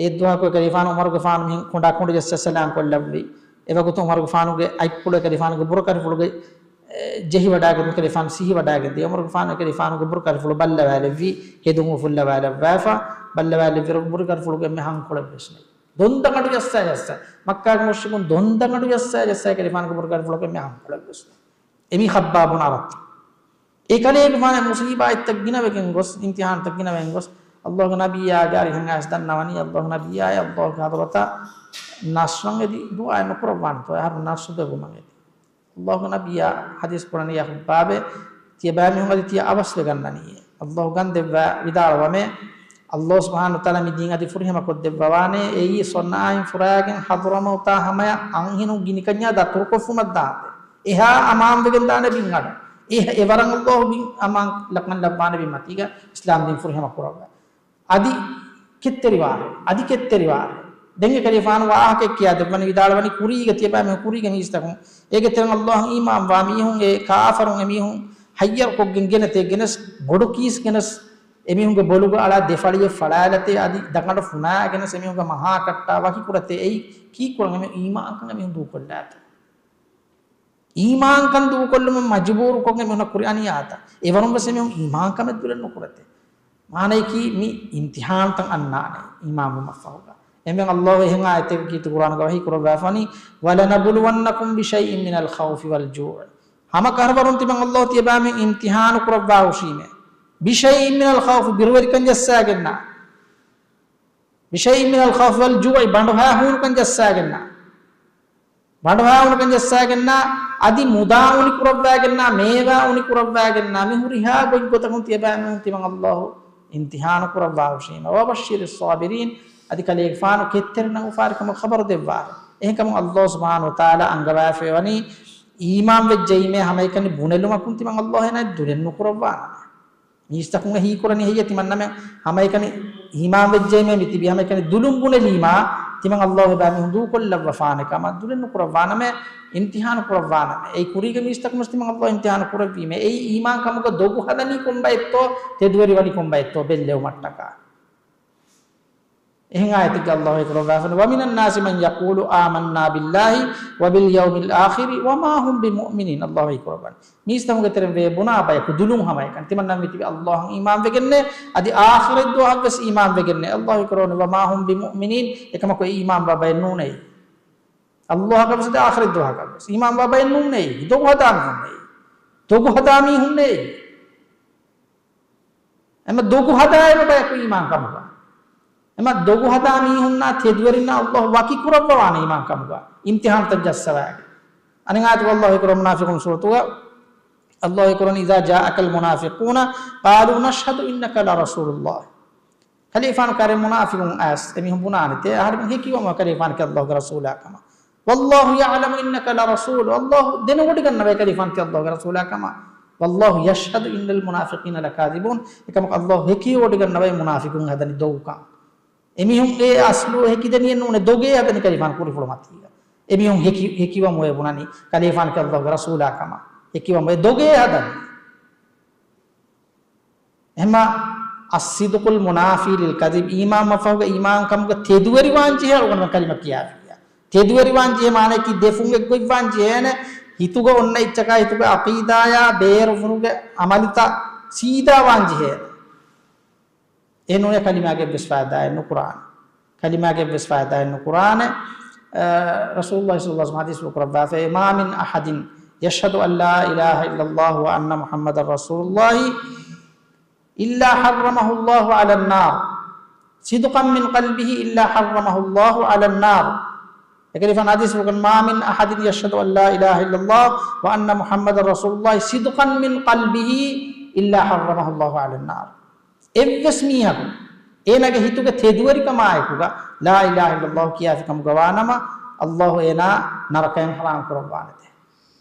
އެއްދުވަހަކު އެކަލޭގެފާނު ޢުމަރުގެފާނު މިހެން ކޮނޑާ ކޮނޑު ޖައްސާ ސަލާމް ކޮށްލައްވި. އެވަގުތު ޢުމަރުގެފާނުގެ އަތްޕުޅު އެކަލޭގެފާނުގެ ބުރަކަރިފުޅުގެ އެ، ޖެހިވަޑައިގެން އެކަލޭގެފާނު ސިހިވަޑައިގެން ދިޔަ. ޢުމަރުގެފާނު އެކަލޭގެފާނުގެ ބުރަކަރިފުޅު ބައްލަވާލެއްވި، ހެދުން އުފުއްލަވާލައްވާފަ، ބައްލަވާލެއްވިއިރު ބުރަކަރިފުޅުގެ އެންމެ ހަންކޮޅެއްވެސް ނެތް. ދޮންދަގަނޑު ޖައްސާ ޖައްސާ. މައްކާގެ މުޝްރިކުން ދޮންދަގަނޑު ޖައްސާ ޖައްސާ އެކަލޭގެފާނުގެ ބުރަކަރިފުޅުގެ އެންމެ ހަންކޮޅެއްވެސް ނެތް. އެ މީ ޚައްބާބުން އަރައްތު. އެކަލޭގެފާނަށް މުޞީބާތްތައް ގިނަވެގެން ގޮސް، އިމްތިޙާންތައް ގިނަވެގެން ގޮސް، އައްލާހުގެ ނަބިއްޔާގެ އަރިހަށް އައިސް ދަންނަވަނީ، އައްލާހުގެ ނަބިއްޔާއޭ، އައްލާހުގެ ޙަޟްރަތަށް ނައްސު އެދި ދުޢާއެއް ނުކުރައްވާނެތޯ، އަހަރު ނައްސު ދެއްވުމަށް އެދި. އައްލާހުގެ ނަބިއްޔާ ޙަދީޘް ކުރަނީ ޔާ ޚައްބާބޭ، ތިޔަބައިމީހުން އަދި ތިޔަ އަވަސްވެގަންނަނީ. އައްލާހު ގަންދެއްވާ ވިދާޅުވަމޭ، އައްލާހު ސުބްޙާނަހޫ ވަތަޢާލާ މި ދީން އަދި ފުރިހަމަ ކޮށްދެއްވަވާނޭ، އެއީ ޞަންޢާއިން ފުރާގެން ޙަޟްރަމައުތާ ހަމަޔަށް އަންހެނުން ގިނިކަންޏާ ދަތުރުކޮށްފުމަށް ދާންދެން. އެހާ އަމާންވެގެން ދާނެ ބިންއަޑަށް. އެ، އެވަރަށް އައްލާހު ބިން އަމާން ލަކަން ލައްވާނެ ބިންމަތީގަ އިސްލާމް ދީން ފުރިހަމަ ކުރައްވާ. އަދި ކެތްތެރިވާށޭ، އަދި ކެތްތެރިވާށޭ. ދެން އެކަލޭގެފާނު ވާހަކައެއް ކިޔާދެއްވަނީ، ވިދާޅުވަނީ ކުރީގަ ތިޔަބައިމީހުން، ކުރީގެ މީސްތަކުން، އޭގެ ތެރެއިން އައްލާހަށް އީމާންވާ މީހުން، އެ ކާފަރުން އެމީހުން ހައްޔަރުކޮށްގެން ގެނެތޭ، ގެނެސް ބޮޑު ކީސް ގެނެސް އެމީހުންގެ ބޮލުގަ އަޅާ ދެފަޅިއެއް ފަޅާލަތޭ، އަދި ދަގަނޑު ފުނާ ގެނެސް އެމީހުންގެ މަހާ ކައްޓާ ވަކިކުރަތޭ. އެއީ ކީއްކުރަން އެމީހުން އީމާންކަން އެމީހުން ދޫކޮށްލާތޯ؟ އީމާންކަން ދޫކޮށްލުމަށް މަޖުބޫރުކޮށް އެމީހުންނަށް ކުރި އަނިޔާތައް. އެވަރުން ވެސް އެމީހުން އީމާންކަމެއް ދުރެއް ނުކުރަތޭ. މާނައަކީ މި އިމްތިޙާންތައް އަންނާނެ އީމާންވުމަށްފަހުގަ. އެންމެން އައްލާހު އެހެން އާޔަތެއް ކީރިތި ޤުރްއާނުގަ ވަޙީ ކުރައްވާފަނީ، وَلَنَبْلُوَنَّكُمْ بِشَيْءٍ مِّنَ الْخَوْفِ وَالْجُوعِ. ހަމަ ކަހަލަ ވަރުން ތިމަން އައްލާހު ތިޔަބައިމީހުން އިމްތިޙާނު ކުރައްވާހުށީމޭ. بِشَيْءٍ مِّنَ الْخَوْفِ، ބިރުވެރިކަން ޖައްސާގެންނާ. بِشَيْءٍ مِّنَ الْخَوْفِ وَالْجُوعِ، ބަނޑުހާ ހޫނުކަން ޖައްސާގެންނާ. ބަނޑުހާ ހޫނުކަން ޖައްސާގެންނާ، އަދި މުދާ އުނި ކުރައްވާގެންނާ، މޭވާ އުނި ކުރައްވާގެންނާ، މި ހުރިހާ ގޮތްގޮތަކުން ތިޔަބައިމީހުން ތިމަން އައްލާހު އިމްތިޙާނު ކުރައްވާހުށީމޭ. وَبَشِّرِ الصَّابِرِينَ، އަދި ކަލޭގެފާނު ކެތްތެރިންނަށް އުފާވެރިކަމުގެ ޚަބަރު ދެއްވާށޭ. އެހެންކަމުން އައްލާހު ސުބްޙާނަހޫ ވަތަޢާލާ އަންގަވާފައިވަނީ، އީމާންވެއްޖައީމޭ ހަމައެކަނި ބުނެލުމަކުން ތިމަން އައްލާހު އޭނާއަށް ދުލެއް ނުކުރައްވާނަމޭ. މީސްތަކުން އެ ހީކުރަނީ ހެއްޔޭ؟ ތިމަންނަމެން ހަމައެކަނި އީމާންވެއްޖެއީމޭ މިތިބީ ހަމައެކަނި ދުލުން ބުނެލީމާ، ތިމަން އައްލާހު އެބައިމީހުން ދޫކޮށްލައްވަފާނެ ކަމަށް ދުލެއް ނުކުރައްވާނަމޭ، އިމްތިޙާނު ކުރައްވާނަމޭ. އެއީ ކުރީގެ މީސްތަކުން ވެސް ތިމަން އައްލާހު އިމްތިޙާނު ކުރެއްވީމޭ. އެއީ އީމާން ކަމުގަ ދޮގު ހަދަނީ ކޮންބައެއްތޯ، ތެދުވެރިވަނީ ކޮންބައެއްތޯ ބެއްލެވުމަށްޓަކާ. އެހެން އާޔަތެއްގަ އައްލާހު އެކުރައްވާފަން، وَمِنَ النَّاسِ مَن يَقُولُ آمَنَّا بِاللَّهِ وَبِالْيَوْمِ الْآخِرِ وَمَا هُم بِمُؤْمِنِينَ. އައްލާހު އެކުރައްވާނެ. މީސްތަކުންގެ ތެރެއިން ވޭ ބުނާ ބަޔަކު ދުލުން ހަމައެކަނި. ތިމަންނަ މިތިބި އައްލާހަށް އީމާންވެގެންނޭ، އަދި އާޚިރަތް ދުވަހަށްވެސް އީމާންވެގެންނޭ. އައްލާހު އެކުރައްވާނެ، وَمَا هُم بِمُؤْمِنِينَ، އެކަމަކު އެ އީމާންވާ ބައެއް ނޫނޭ. އައްލާހަކަށްވެސް އަދި އާޚިރަތް ދުވަހަކަށްވެސް އީމާންވާ ބައެއް ނޫނޭ. ދޮގު ހަދާ މީހުންނޭ. ދޮގު ހަދާ މީހުންނޭ. އެމަ ދޮގު ހަދާ އެބަ ބަޔަކު އީމާން ކަމުގަ. އެމަ ދޮގު ހަދާ މީހުންނާ ތެދުވެރިންނާ އައްލާހު ވަކި ކުރައްވަވާނެ އީމާން ކަމުގަ. އިމްތިޙާންތައް ޖައްސަވާގެން. އަނެއް އާޔަތުގަ އައްލާހު އެކުރަނީ މުނާފިޤުން ސޫރަތުގަ، އައްލާހު އެކުރަނީ، إِذَا جَاءَكَ الْمُنَافِقُونَ قَالُوا نَشْهَدُ إِنَّكَ لَرَسُولُ اللَّهِ. ކަލޭގެފާނު ކައިރި މުނާފިޤުން އައިސް އެމީހުން ބުނާނެތޭ، އަހަރެމެން ހެކިވަމު ކަލޭގެފާނު ކީ އައްލާހުގެ ރަސޫލާ ކަމަށް. وَاللَّهُ يَعْلَمُ إِنَّكَ لَرَسُولُهُ، އައްލާހު ދެނެވޮޑިގަންނަވައި ކަލޭގެފާނު ކީ އައްލާހުގެ ރަސޫލާ ކަމަށް. وَاللَّهُ يَشْهَدُ إِنَّ الْمُنَافِقِينَ لَكَاذِبُونَ، އެކަމަކު އައްލާހު ހެކިވޮޑިގަންނަވައި މުނާފިޤުން ހަދަނީ ދޮގުކަން. އެމީހުންގެ އަސްލު ހެކިދެނީއެއް ނޫނޭ، ދޮގޭ ހަދަނީ ކަލޭގެފާނު ކުރިފުޅު މަތީގަ. އެމީހުން ހެކި، ހެކިވަމު އެ ބުނަނީ ކަލޭގެފާނު ކީ އައްލާހުގެ ރަސޫލާ ކަމަށް. ހެކިވަމު އެ ދޮގޭ ހަދަނީ. އެހެންމަ، الصِّدْقُ الْمُنَافِي لِلْكَذِبِ، އީމާން މަފަހުގަ އީމާން ކަމުގަ ތެދުވެރިވާން ޖެހޭ އަޅުގަނޑުމެން ކަލިމަ ކިޔާފިއްޔާ. ތެދުވެރިވާން ޖެހޭ މާނައަކީ ދެފުން އެއްގޮތްވާން ޖެހޭނެ، ހިތުގަ އޮންނަ އެއްޗަކާ ހިތުގެ ޢަޤީދާޔާ ބޭރުފުރުގެ ޢަމަލުތައް ސީދާ ވާން ޖެހޭނެ. އެ ނޫނޭ ކަލިމާގެ އެއްވެސް ފައިދާއެއް ނުކުރާނެ. ކަލިމާގެ އެއްވެސް ފައިދާއެއް ނުކުރާނެ. އަ، ރަސޫލުﷲ ޞައްލަﷲު ޢަލައިހި ވަސައްލަމަ ޙަދީޘްފުޅު ކުރައްވާފައި، مَا مِنْ أَحَدٍ يَشْهَدُ أَنْ لَا إِلَهَ إِلَّا اللَّهُ وَأَنَّ مُحَمَّدًا رَسُولُ اللَّهِ إِلَّا حَرَّمَهُ اللَّهُ عَلَى النَّارِ، صِدْقًا مِنْ قَلْبِهِ إِلَّا حَرَّمَهُ اللَّهُ عَلَى النَّارِ. އެކަލޭގެފާނު ޙަދީޘްފުޅު ކުރަނީ، مَا مِنْ أَحَدٍ يَشْهَدُ أَنْ لَا إِلَهَ إِلَّا اللَّهُ وَأَنَّ مُحَمَّدًا رَسُولُ اللَّهِ صِدْقًا مِنْ قَلْبِهِ إِلَّا حَرَّمَهُ اللَّهُ عَلَى النَّارِ. އެއްވެސް މީހަކު އޭނާގެ ހިތުގެ ތެދުވެރިކަމާއެކުގަ ލާ އިލާހަ އިއްލައްލާހު ކިޔާފި ކަމުގަ ވާނަމަ، އައްލާހު އޭނާ ނަރަކައިން ޙަރާމް ކުރައްވާނެތެ.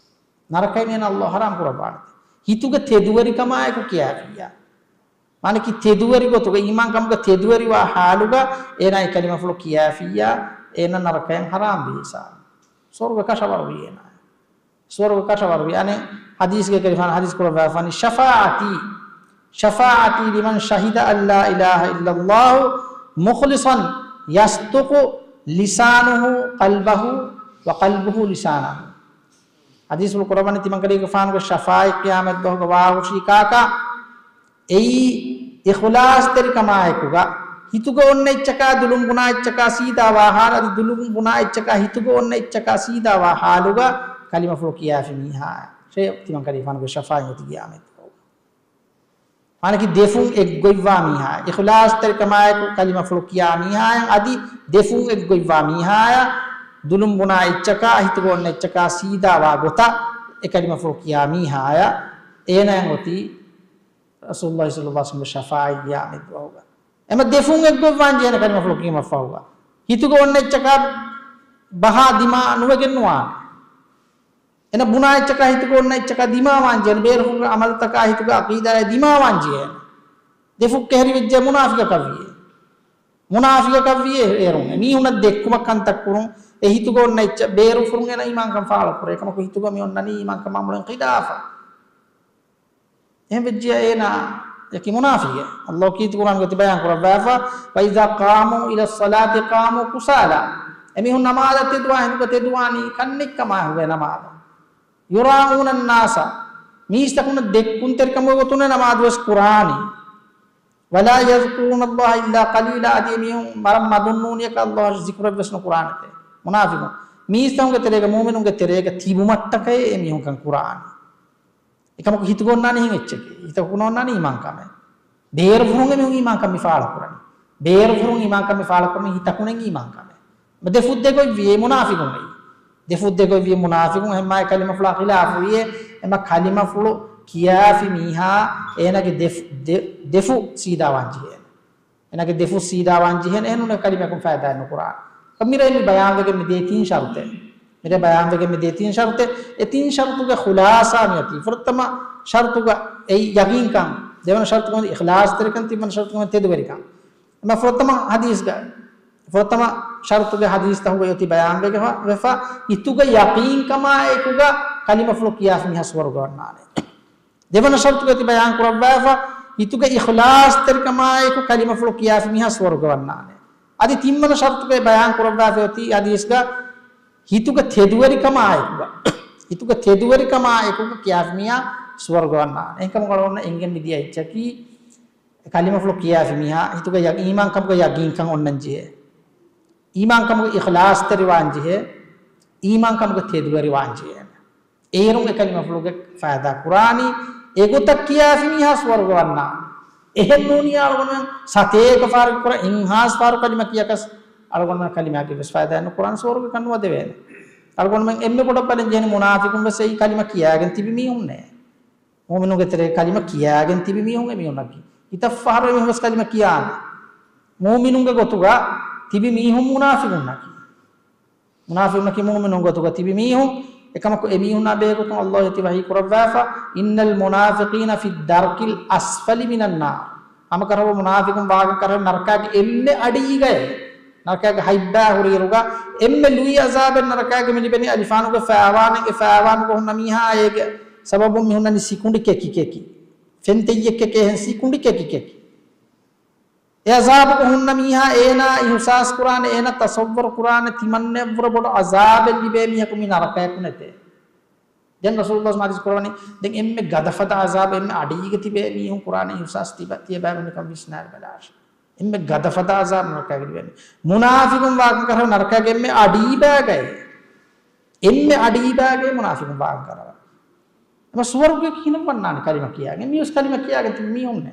ނަރަކައިން އޭނާ އައްލާހު ޙަރާމް ކުރައްވާނެތެ. ހިތުގެ ތެދުވެރިކަމާއެކު ކިޔާފިއްޔާ. މާނައަކީ ތެދުވެރި ގޮތުގަ، އީމާންކަމުގަ ތެދުވެރިވާ ޙާލުގަ އޭނާ އެ ކަލިމަފުޅު ކިޔާފިއްޔާ، އޭނާ ނަރަކައިން ޙަރާމްވި ހިސާބު. ސުވަރުގެ ކަށަވަރުވި އޭނާ. ސުވަރުގެ ކަށަވަރުވި. އަނެއް ޙަދީޘްގެ ކަލިފާނު ޙަދީޘް ކުރައްވާފަނީ، ޝަފާޢަތީ، ޝަފާޢަތީ ލިމަން ޝަހިދަ އަން ލާ އިލާހަ އިއްލައްލާހު މުޚްލިޞަން ޔަޞްދުޤު ލިސާނުހު ޤަލްބަހު ވަ ޤަލްބުހު ލިސާނަހު. ޙަދީޘްފުޅު ކުރައްވަނީ ތިމަންކަލޭގެފާނުގެ ޝަފާޢަތް ޤިޔާމަތް ދުވަހުގަ ވާހުށީ ކާކާ؟ އެއީ އިޚްލާޞްތެރިކަމާއެކުގަ، ހިތުގަ އޮންނަ އެއްޗަކާ ދުލުން ބުނާ އެއްޗަކާ ސީދާވާ ޙާލު، އަދި ދުލުން ބުނާ އެއްޗަކާ ހިތުގަ އޮންނަ އެއްޗަކާ ސީދާވާ ޙާލުގަ ކަލިމަފުޅު ކިޔާފި މީހާ. ޝަފާޢަތް ތިމަންކަލޭގެފާނުގެ ޝަފާޢަތް އޮތީ ޤިޔާމަތް ދުވަހު. މާނައަކީ ދެފުން އެއްގޮތްވާ މީހާ، އިޚްލާޞްތެރިކަމާއެކު ކަލިމަފުޅު ކިޔާ މީހާއަށް އަދި ދެފުން އެއްގޮތްވާ މީހާއަށް، ދުލުން ބުނާ އެއްޗަކާ ހިތުގަ އޮންނަ އެއްޗަކާ ސީދާވާ ގޮތަށް އެ ކަލިމަފުޅު ކިޔާ މީހާއަށް، އޭނާއަށް އޮތީ ރަސޫލުﷲ ޞައްލަﷲ ޢަލައިހި ވަސައްލަމްގެ ޝަފާޢަތް ޤިޔާމަތް ދުވަހުގަ. އެމަ ދެފުން އެއްގޮތްވާން ޖެހޭނެ ކަލިމަފުޅު ކިޔުމަށްފަހުގަ. ހިތުގަ އޮންނަ އެއްޗަކާ ބަހާ ދިމާ ނުވެގެން ނުވާނެ. އޭނަ ބުނާ އެއްޗަކާ ހިތުގަ އޮންނަ އެއްޗަކާ ދިމާވާން ޖެހޭނެ. ބޭރުފުޅުގެ ޢަމަލުތަކާ ހިތުގަ ޢަޤީދާއާ ދިމާވާން ޖެހޭނެ. ދެފުށް ކެހެރިވެއްޖެ މުނާފިޤަކަށްވިއޭ. މުނާފިޤަކަށްވިއޭ އޭރުން. މީހުންނަށް ދެއްކުމަށް ކަންތައް ކުރުން. އެ ހިތުގަ އޮންނަ އެއްޗަށް ބޭރުފުޅުން އޭނަ އީމާންކަން ފާޅުކުރޭ. އެކަމަކު ހިތުގަ މި އޮންނަނީ އީމާންކަމާ މުޅިން ޚިލާފަށް. އެހެން ވެއްޖިޔާ އޭނާ އަކީ މުނާފިޤެއް. ﷲ ކީރިތި ޤުރްއާނުގަ ތިބަޔާން ކުރައްވާފަ، "وَإِذَا قَامُوا إِلَى الصَّلَاةِ قَامُوا كُسَالَىٰ." އެމީހުން ނަމާދަށް ތެދުވާ ހިނދުގަ ތެދުވާނީ ކަންނެތްކަމާ ހުވޭ ނަމާދަށް. "يُرَاءُونَ النَّاسَ." މީސްތަކުންނަށް ދެއްކުންތެރިކަމުގެ ގޮތުން ނަމާދުވެސް ކުރާނީ. "وَلَا يَذْكُرُونَ اللَّهَ إِلَّا قَلِيلًا." އަދި އެމީހުން ވަރަށް މަދުން ނޫނިއަކަށް ﷲ ޒިކުރެއްވެސް ނުކުރާނެތޭ. މުނާފިޤުން. މީސްތަކުންގެ ތެރޭގަ، މުއުމިނުންގެ ތެރޭގަ ތިބުމަށްޓަކައޭ އެމީހުން ކަން ކުރާނީ. އެކަމަކު ހިތުގަ އޮންނާނީ އެހެން އެއްޗެކޭ. ހިތަކު އޮންނާނީ އީމާންކަމެއް. ބޭރުފުޅުން އެމީހުން އީމާންކަން މި ފާޅުކުރަނީ. ބޭރުފުޅުން އީމާންކަން މި ފާޅުކުރަނީ ހިތަކުންނެއް އީމާންކަމެއް. ދެފުށް ދެގޮތްވިއޭ މުނާފިޤުން އެއީ. ދެފުށް ދެގޮތްވިއޭ މުނާފިޤުން. އެހެންމާ އެ ކަލިމަފުޅާ ޚިލާފުވިއޭ. އެމަ ކަލިމަފުޅު ކިޔާފި މީހާ އޭނާގެ ދެފު، ދެ، ދެފުށް ސީދާވާން ޖެހޭނެ. އޭނާގެ ދެފުށް ސީދާވާން ޖެހޭނެ. އެހެންނޫން ކަލިމައަކުން ފައިދާއެއް ނުކުރާނެ. މިރޭ މި ބަޔާންވެގެން މިދޭ ތިން ޝަރުޠެއް. މިރޭ ބަޔާންވެގެން މިދޭ ތިން ޝަރުޠެއް. އެ ތިން ޝަރުޠުގެ ޚުލާޞާ މިއޮތީ. ފުރަތަމަ ޝަރުޠުގަ އެއީ ޔަޤީންކަން. ދެވަނަ ޝަރުޠުގަ އިޚްލާޞްތެރިކަން، ތިންވަނަ ޝަރުޠުގަ ތެދުވެރިކަން. އެމަ ފުރަތަމަ ޙަދީޘްގަ، ފުރަތަމަ ޝަރުޠުގެ ޙަދީޘްތަކުގަ އޮތީ ބަޔާންވެގެ ފަ، ވެފަ، ހިތުގަ ޔަޤީންކަމާއެކުގަ ކަލިމަފުޅު ކިޔާފި މީހާ ސުވަރުގެ ވަންނާނެ. ދެވަނަ ޝަރުޠުގައި ތި ބަޔާން ކުރައްވާފަ، ހިތުގެ އިޚްލާޞްތެރިކަމާއެކު ކަލިމަފުޅު ކިޔާފި މީހާ ސުވަރުގެ ވަންނާނެ. އަދި ތިންވަނަ ޝަރުޠުގައި ބަޔާން ކުރައްވާފަ އޮތީ ޙަދީޘްގަ ހިތުގެ ތެދުވެރިކަމާއެކުގަ، ހިތުގެ ތެދުވެރިކަމާއެކުގަ ކިޔާފި މީހާ ސުވަރުގެ ވަންނާނެ. އެހެންކަމުން އަޅުގަނޑު އެނގެން މިދިޔަ އެއްޗަކީ، އެ ކަލިމަފުޅު ކިޔާފި މީހާ ހިތުގަ ޔަ، އީމާންކަމުގެ ޔަޤީންކަން އޮންނަން ޖެހޭ. އީމާންކަމުގެ އިޚްލާޞްތެރިވާން ޖެހޭ. އީމާންކަމުގެ ތެދުވެރިވާން ޖެހޭނެ. އޭރުން އެ ކަލިމަފުޅުގެ ފައިދާ ކުރާނީ، އެގޮތަށް ކިޔާފި މީހާ ސުވަރުގެ ވަންނާނެ. އެހެން ނޫނީ އަޅުގަނޑުމެން ސަތޭކަ ފަހަރަކު ކުރާ އެއްހާސް ފަހަރު ކަލިމަ ކިޔަކަސް އަޅުގަނޑުމެން ކަލިމާގެ ވެސް ފައިދާއެއް ނުކުރާނެ، ސުވަރުގެ ކަން ނުވަދެވޭނެ. އަޅުގަނޑުމެން އެންމެ ބޮޑަށް ބަލަން ޖެހޭނެ މުނާފިޤުން ވެސް އެއީ ކަލިމަ ކިޔާގެން ތިބި މީހުންނޭ. މުއުމިނުންގެ ތެރޭ ކަލިމަ ކިޔާގެން ތިބި މީހުން އެމީހުންނަކީ. ހިތަށް ފަހަރު އެމީހުން ވެސް ކަލިމަ ކިޔާނެ. މުއުމިނުންގެ ގޮތުގަ ތިބި މީހުން މުނާފިޤުންނަކީ. މުނާފިޤުންނަކީ މުއުމިނުން ގޮތުގަ ތިބި މީހުން. އެކަމަކު އެމީހުންނާ ބެހޭގޮތުން ﷲ އޮތީ ވަޙީ ކުރައްވާފަ، "إِنَّ الْمُنَافِقِينَ فِي الدَّرْكِ الْأَسْفَلِ مِنَ النَّارِ." ހަމަކަށަވަރު މުނާފިޤުން ވާގޮތަށް ނަރަކާގެ އެންމެ އަޑީގައޭ. ނަރަކާގެ ހަތްބައި ހުރިއިރުގަ އެންމެ ލުއި ޢަޛާބެއް ނަރަކާގެ މި ލިބެނީ އަލިފާނުގެ ފައިވާނެއް. އެ ފައިވާނުގަ ހުންނަ މީހާ އޭގެ ސަބަބުން މި ހުންނަނީ ސިކުނޑި ކެކި ކެކި. ފެންތެއްޔެއް ކެކޭ ހެން ސިކުނޑި ކެކި ކެކި. އެ ޢަޛާބުގަ ހުންނަ މީހާ އޭނާ އިޙުސާސް ކުރާނެ، އޭނާ ތަޞައްވަރު ކުރާނެ، ތިމަންނައަށްވުރެ ބޮޑު ޢަޛާބެއް ލިބޭ މީހަކު މި ނަރަކަޔަކު ނެތޭ. ދެން ރަސޫލުﷲ ޙަދީޘް ކުރައްވަނީ، ދެން އެންމެ ގަދަފަދަ ޢަޛާބު އެންމެ އަޑީގަ ތިބޭ މީހުން ކުރާނެ އިޙުސާސް ތިބަ، ތިޔަބައިމީހުން ނިކަން ވިސްނާލަބަލާށޭ. އެންމެ ގަދަފަދަ ޢަޛާބު ނަރަކައިގަ ލިބޭނެ. މުނާފިޤުން ވާގޮތަށް ނަރަކައިގެ އެންމެ އަޑީބައިގައޭ. އެންމެ އަޑީބައިގައޭ މުނާފިޤުން ވާގޮތަށް. އެމަ ސުވަރުގެ ކިހިނެއް ވަންނާނެ ކަލިމަ ކިޔާގެން؟ މިވެސް ކަލިމަ ކިޔާގެން ތިބި މީހުންނޭ.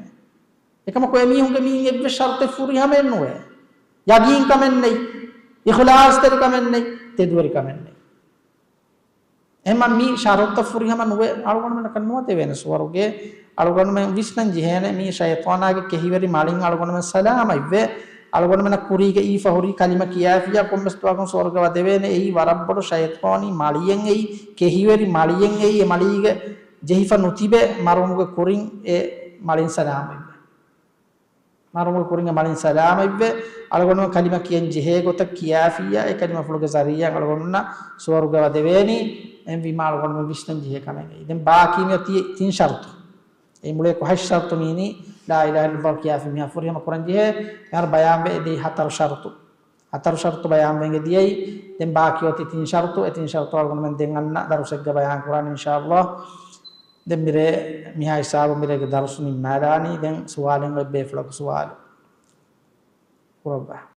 އެކަމަކު އެމީހުންގެ މީން އެއްވެސް ޝަރުޠެއް ފުރިހަމައެއް ނުވޭ. ޔަގީންކަމެއް ނެތް، އިޚްލާޞްތެރިކަމެއް ނެތް، ތެދުވެރިކަމެއް ނެތް. އެހެންމަ މި ޝަރުޠަށް ފުރިހަމަ ނުވެ، އަޅުގަނޑުމެންނަކަށް ނުވަދެވޭނެ ސުވަރުގެ. އަޅުގަނޑުމެން ވިސްނަން ޖެހޭނެ މީ ޝައިޠާނާގެ ކެހިވެރި މަޅިން އަޅުގަނޑުމެން ސަލާމަތްވެ. އަޅުގަނޑުމެންނަށް ކުރީގަ އީފަ ހުރީ ކަލިމަ ކިޔާފިއްޔާ ކޮންމެސް ދުވަހަކުން ސުވަރުގެ ވަދެވޭނެ. އެއީ ވަރަށް ބޮޑު ޝައިޠާނީ މަޅިއެއް އެއީ، ކެހިވެރި މަޅިއެއް އެއީ. އެ މަޅީގަ ޖެހިފަ ނުތިބެ މަރުވުމުގެ ކުރިން އެ މަޅިން ސަލާމަތްވެ. މަރުމުޅު ކުރިން މަޅިން ސަލާމަތްވެ، އަޅުގަނޑުމެން ކަލިމަ ކިޔަން ޖެހޭ ގޮތަށް ކިޔާފިއްޔާ، އެ ކަލިމަފުޅުގެ ޒަރީއާ އަޅުގަނޑުންނަށް ސުވަރުގެ ވަ ދެވޭނީ. އެހެންވީމާ އަޅުގަނޑުމެން ވިސްނަން ޖެހޭ ކަމެއް. ދެން ބާކީ މިއޮތީ ތިން ޝަރުތު. އެ މުޅޭ ކޮ ހަތް ޝަރުތު މީނީ، ލާ އިލާހަ އިއްލައްލާހު ކިޔާފި މީހާ ފުރިހަމަ ކުރަން ޖެހޭ. މިހާރު ބަޔާންވެ އެދިޔައީ ހަތަރު ޝަރުތު. ހަތަރު ޝަރުތު ބަޔާންވެގެން ދިޔައީ. ދެން ބާކީ އޮތީ ތިން ޝަރުތު. އެ ތިން ޝަރުތު އަޅުގަނޑުމެން ދެން އަންނަ ދަރުސެއްގަ ބަޔާން ކުރާނީ އިންޝާއައްލާހު. ދެން މިރޭ މިހާ ހިސާބުން މިރޭގެ ދަރުސު ނިންމާލާނީ. ދެން ސުވާލެއް އޮތް ބޭފުޅަކު ސުވާލު ކުރައްވާ.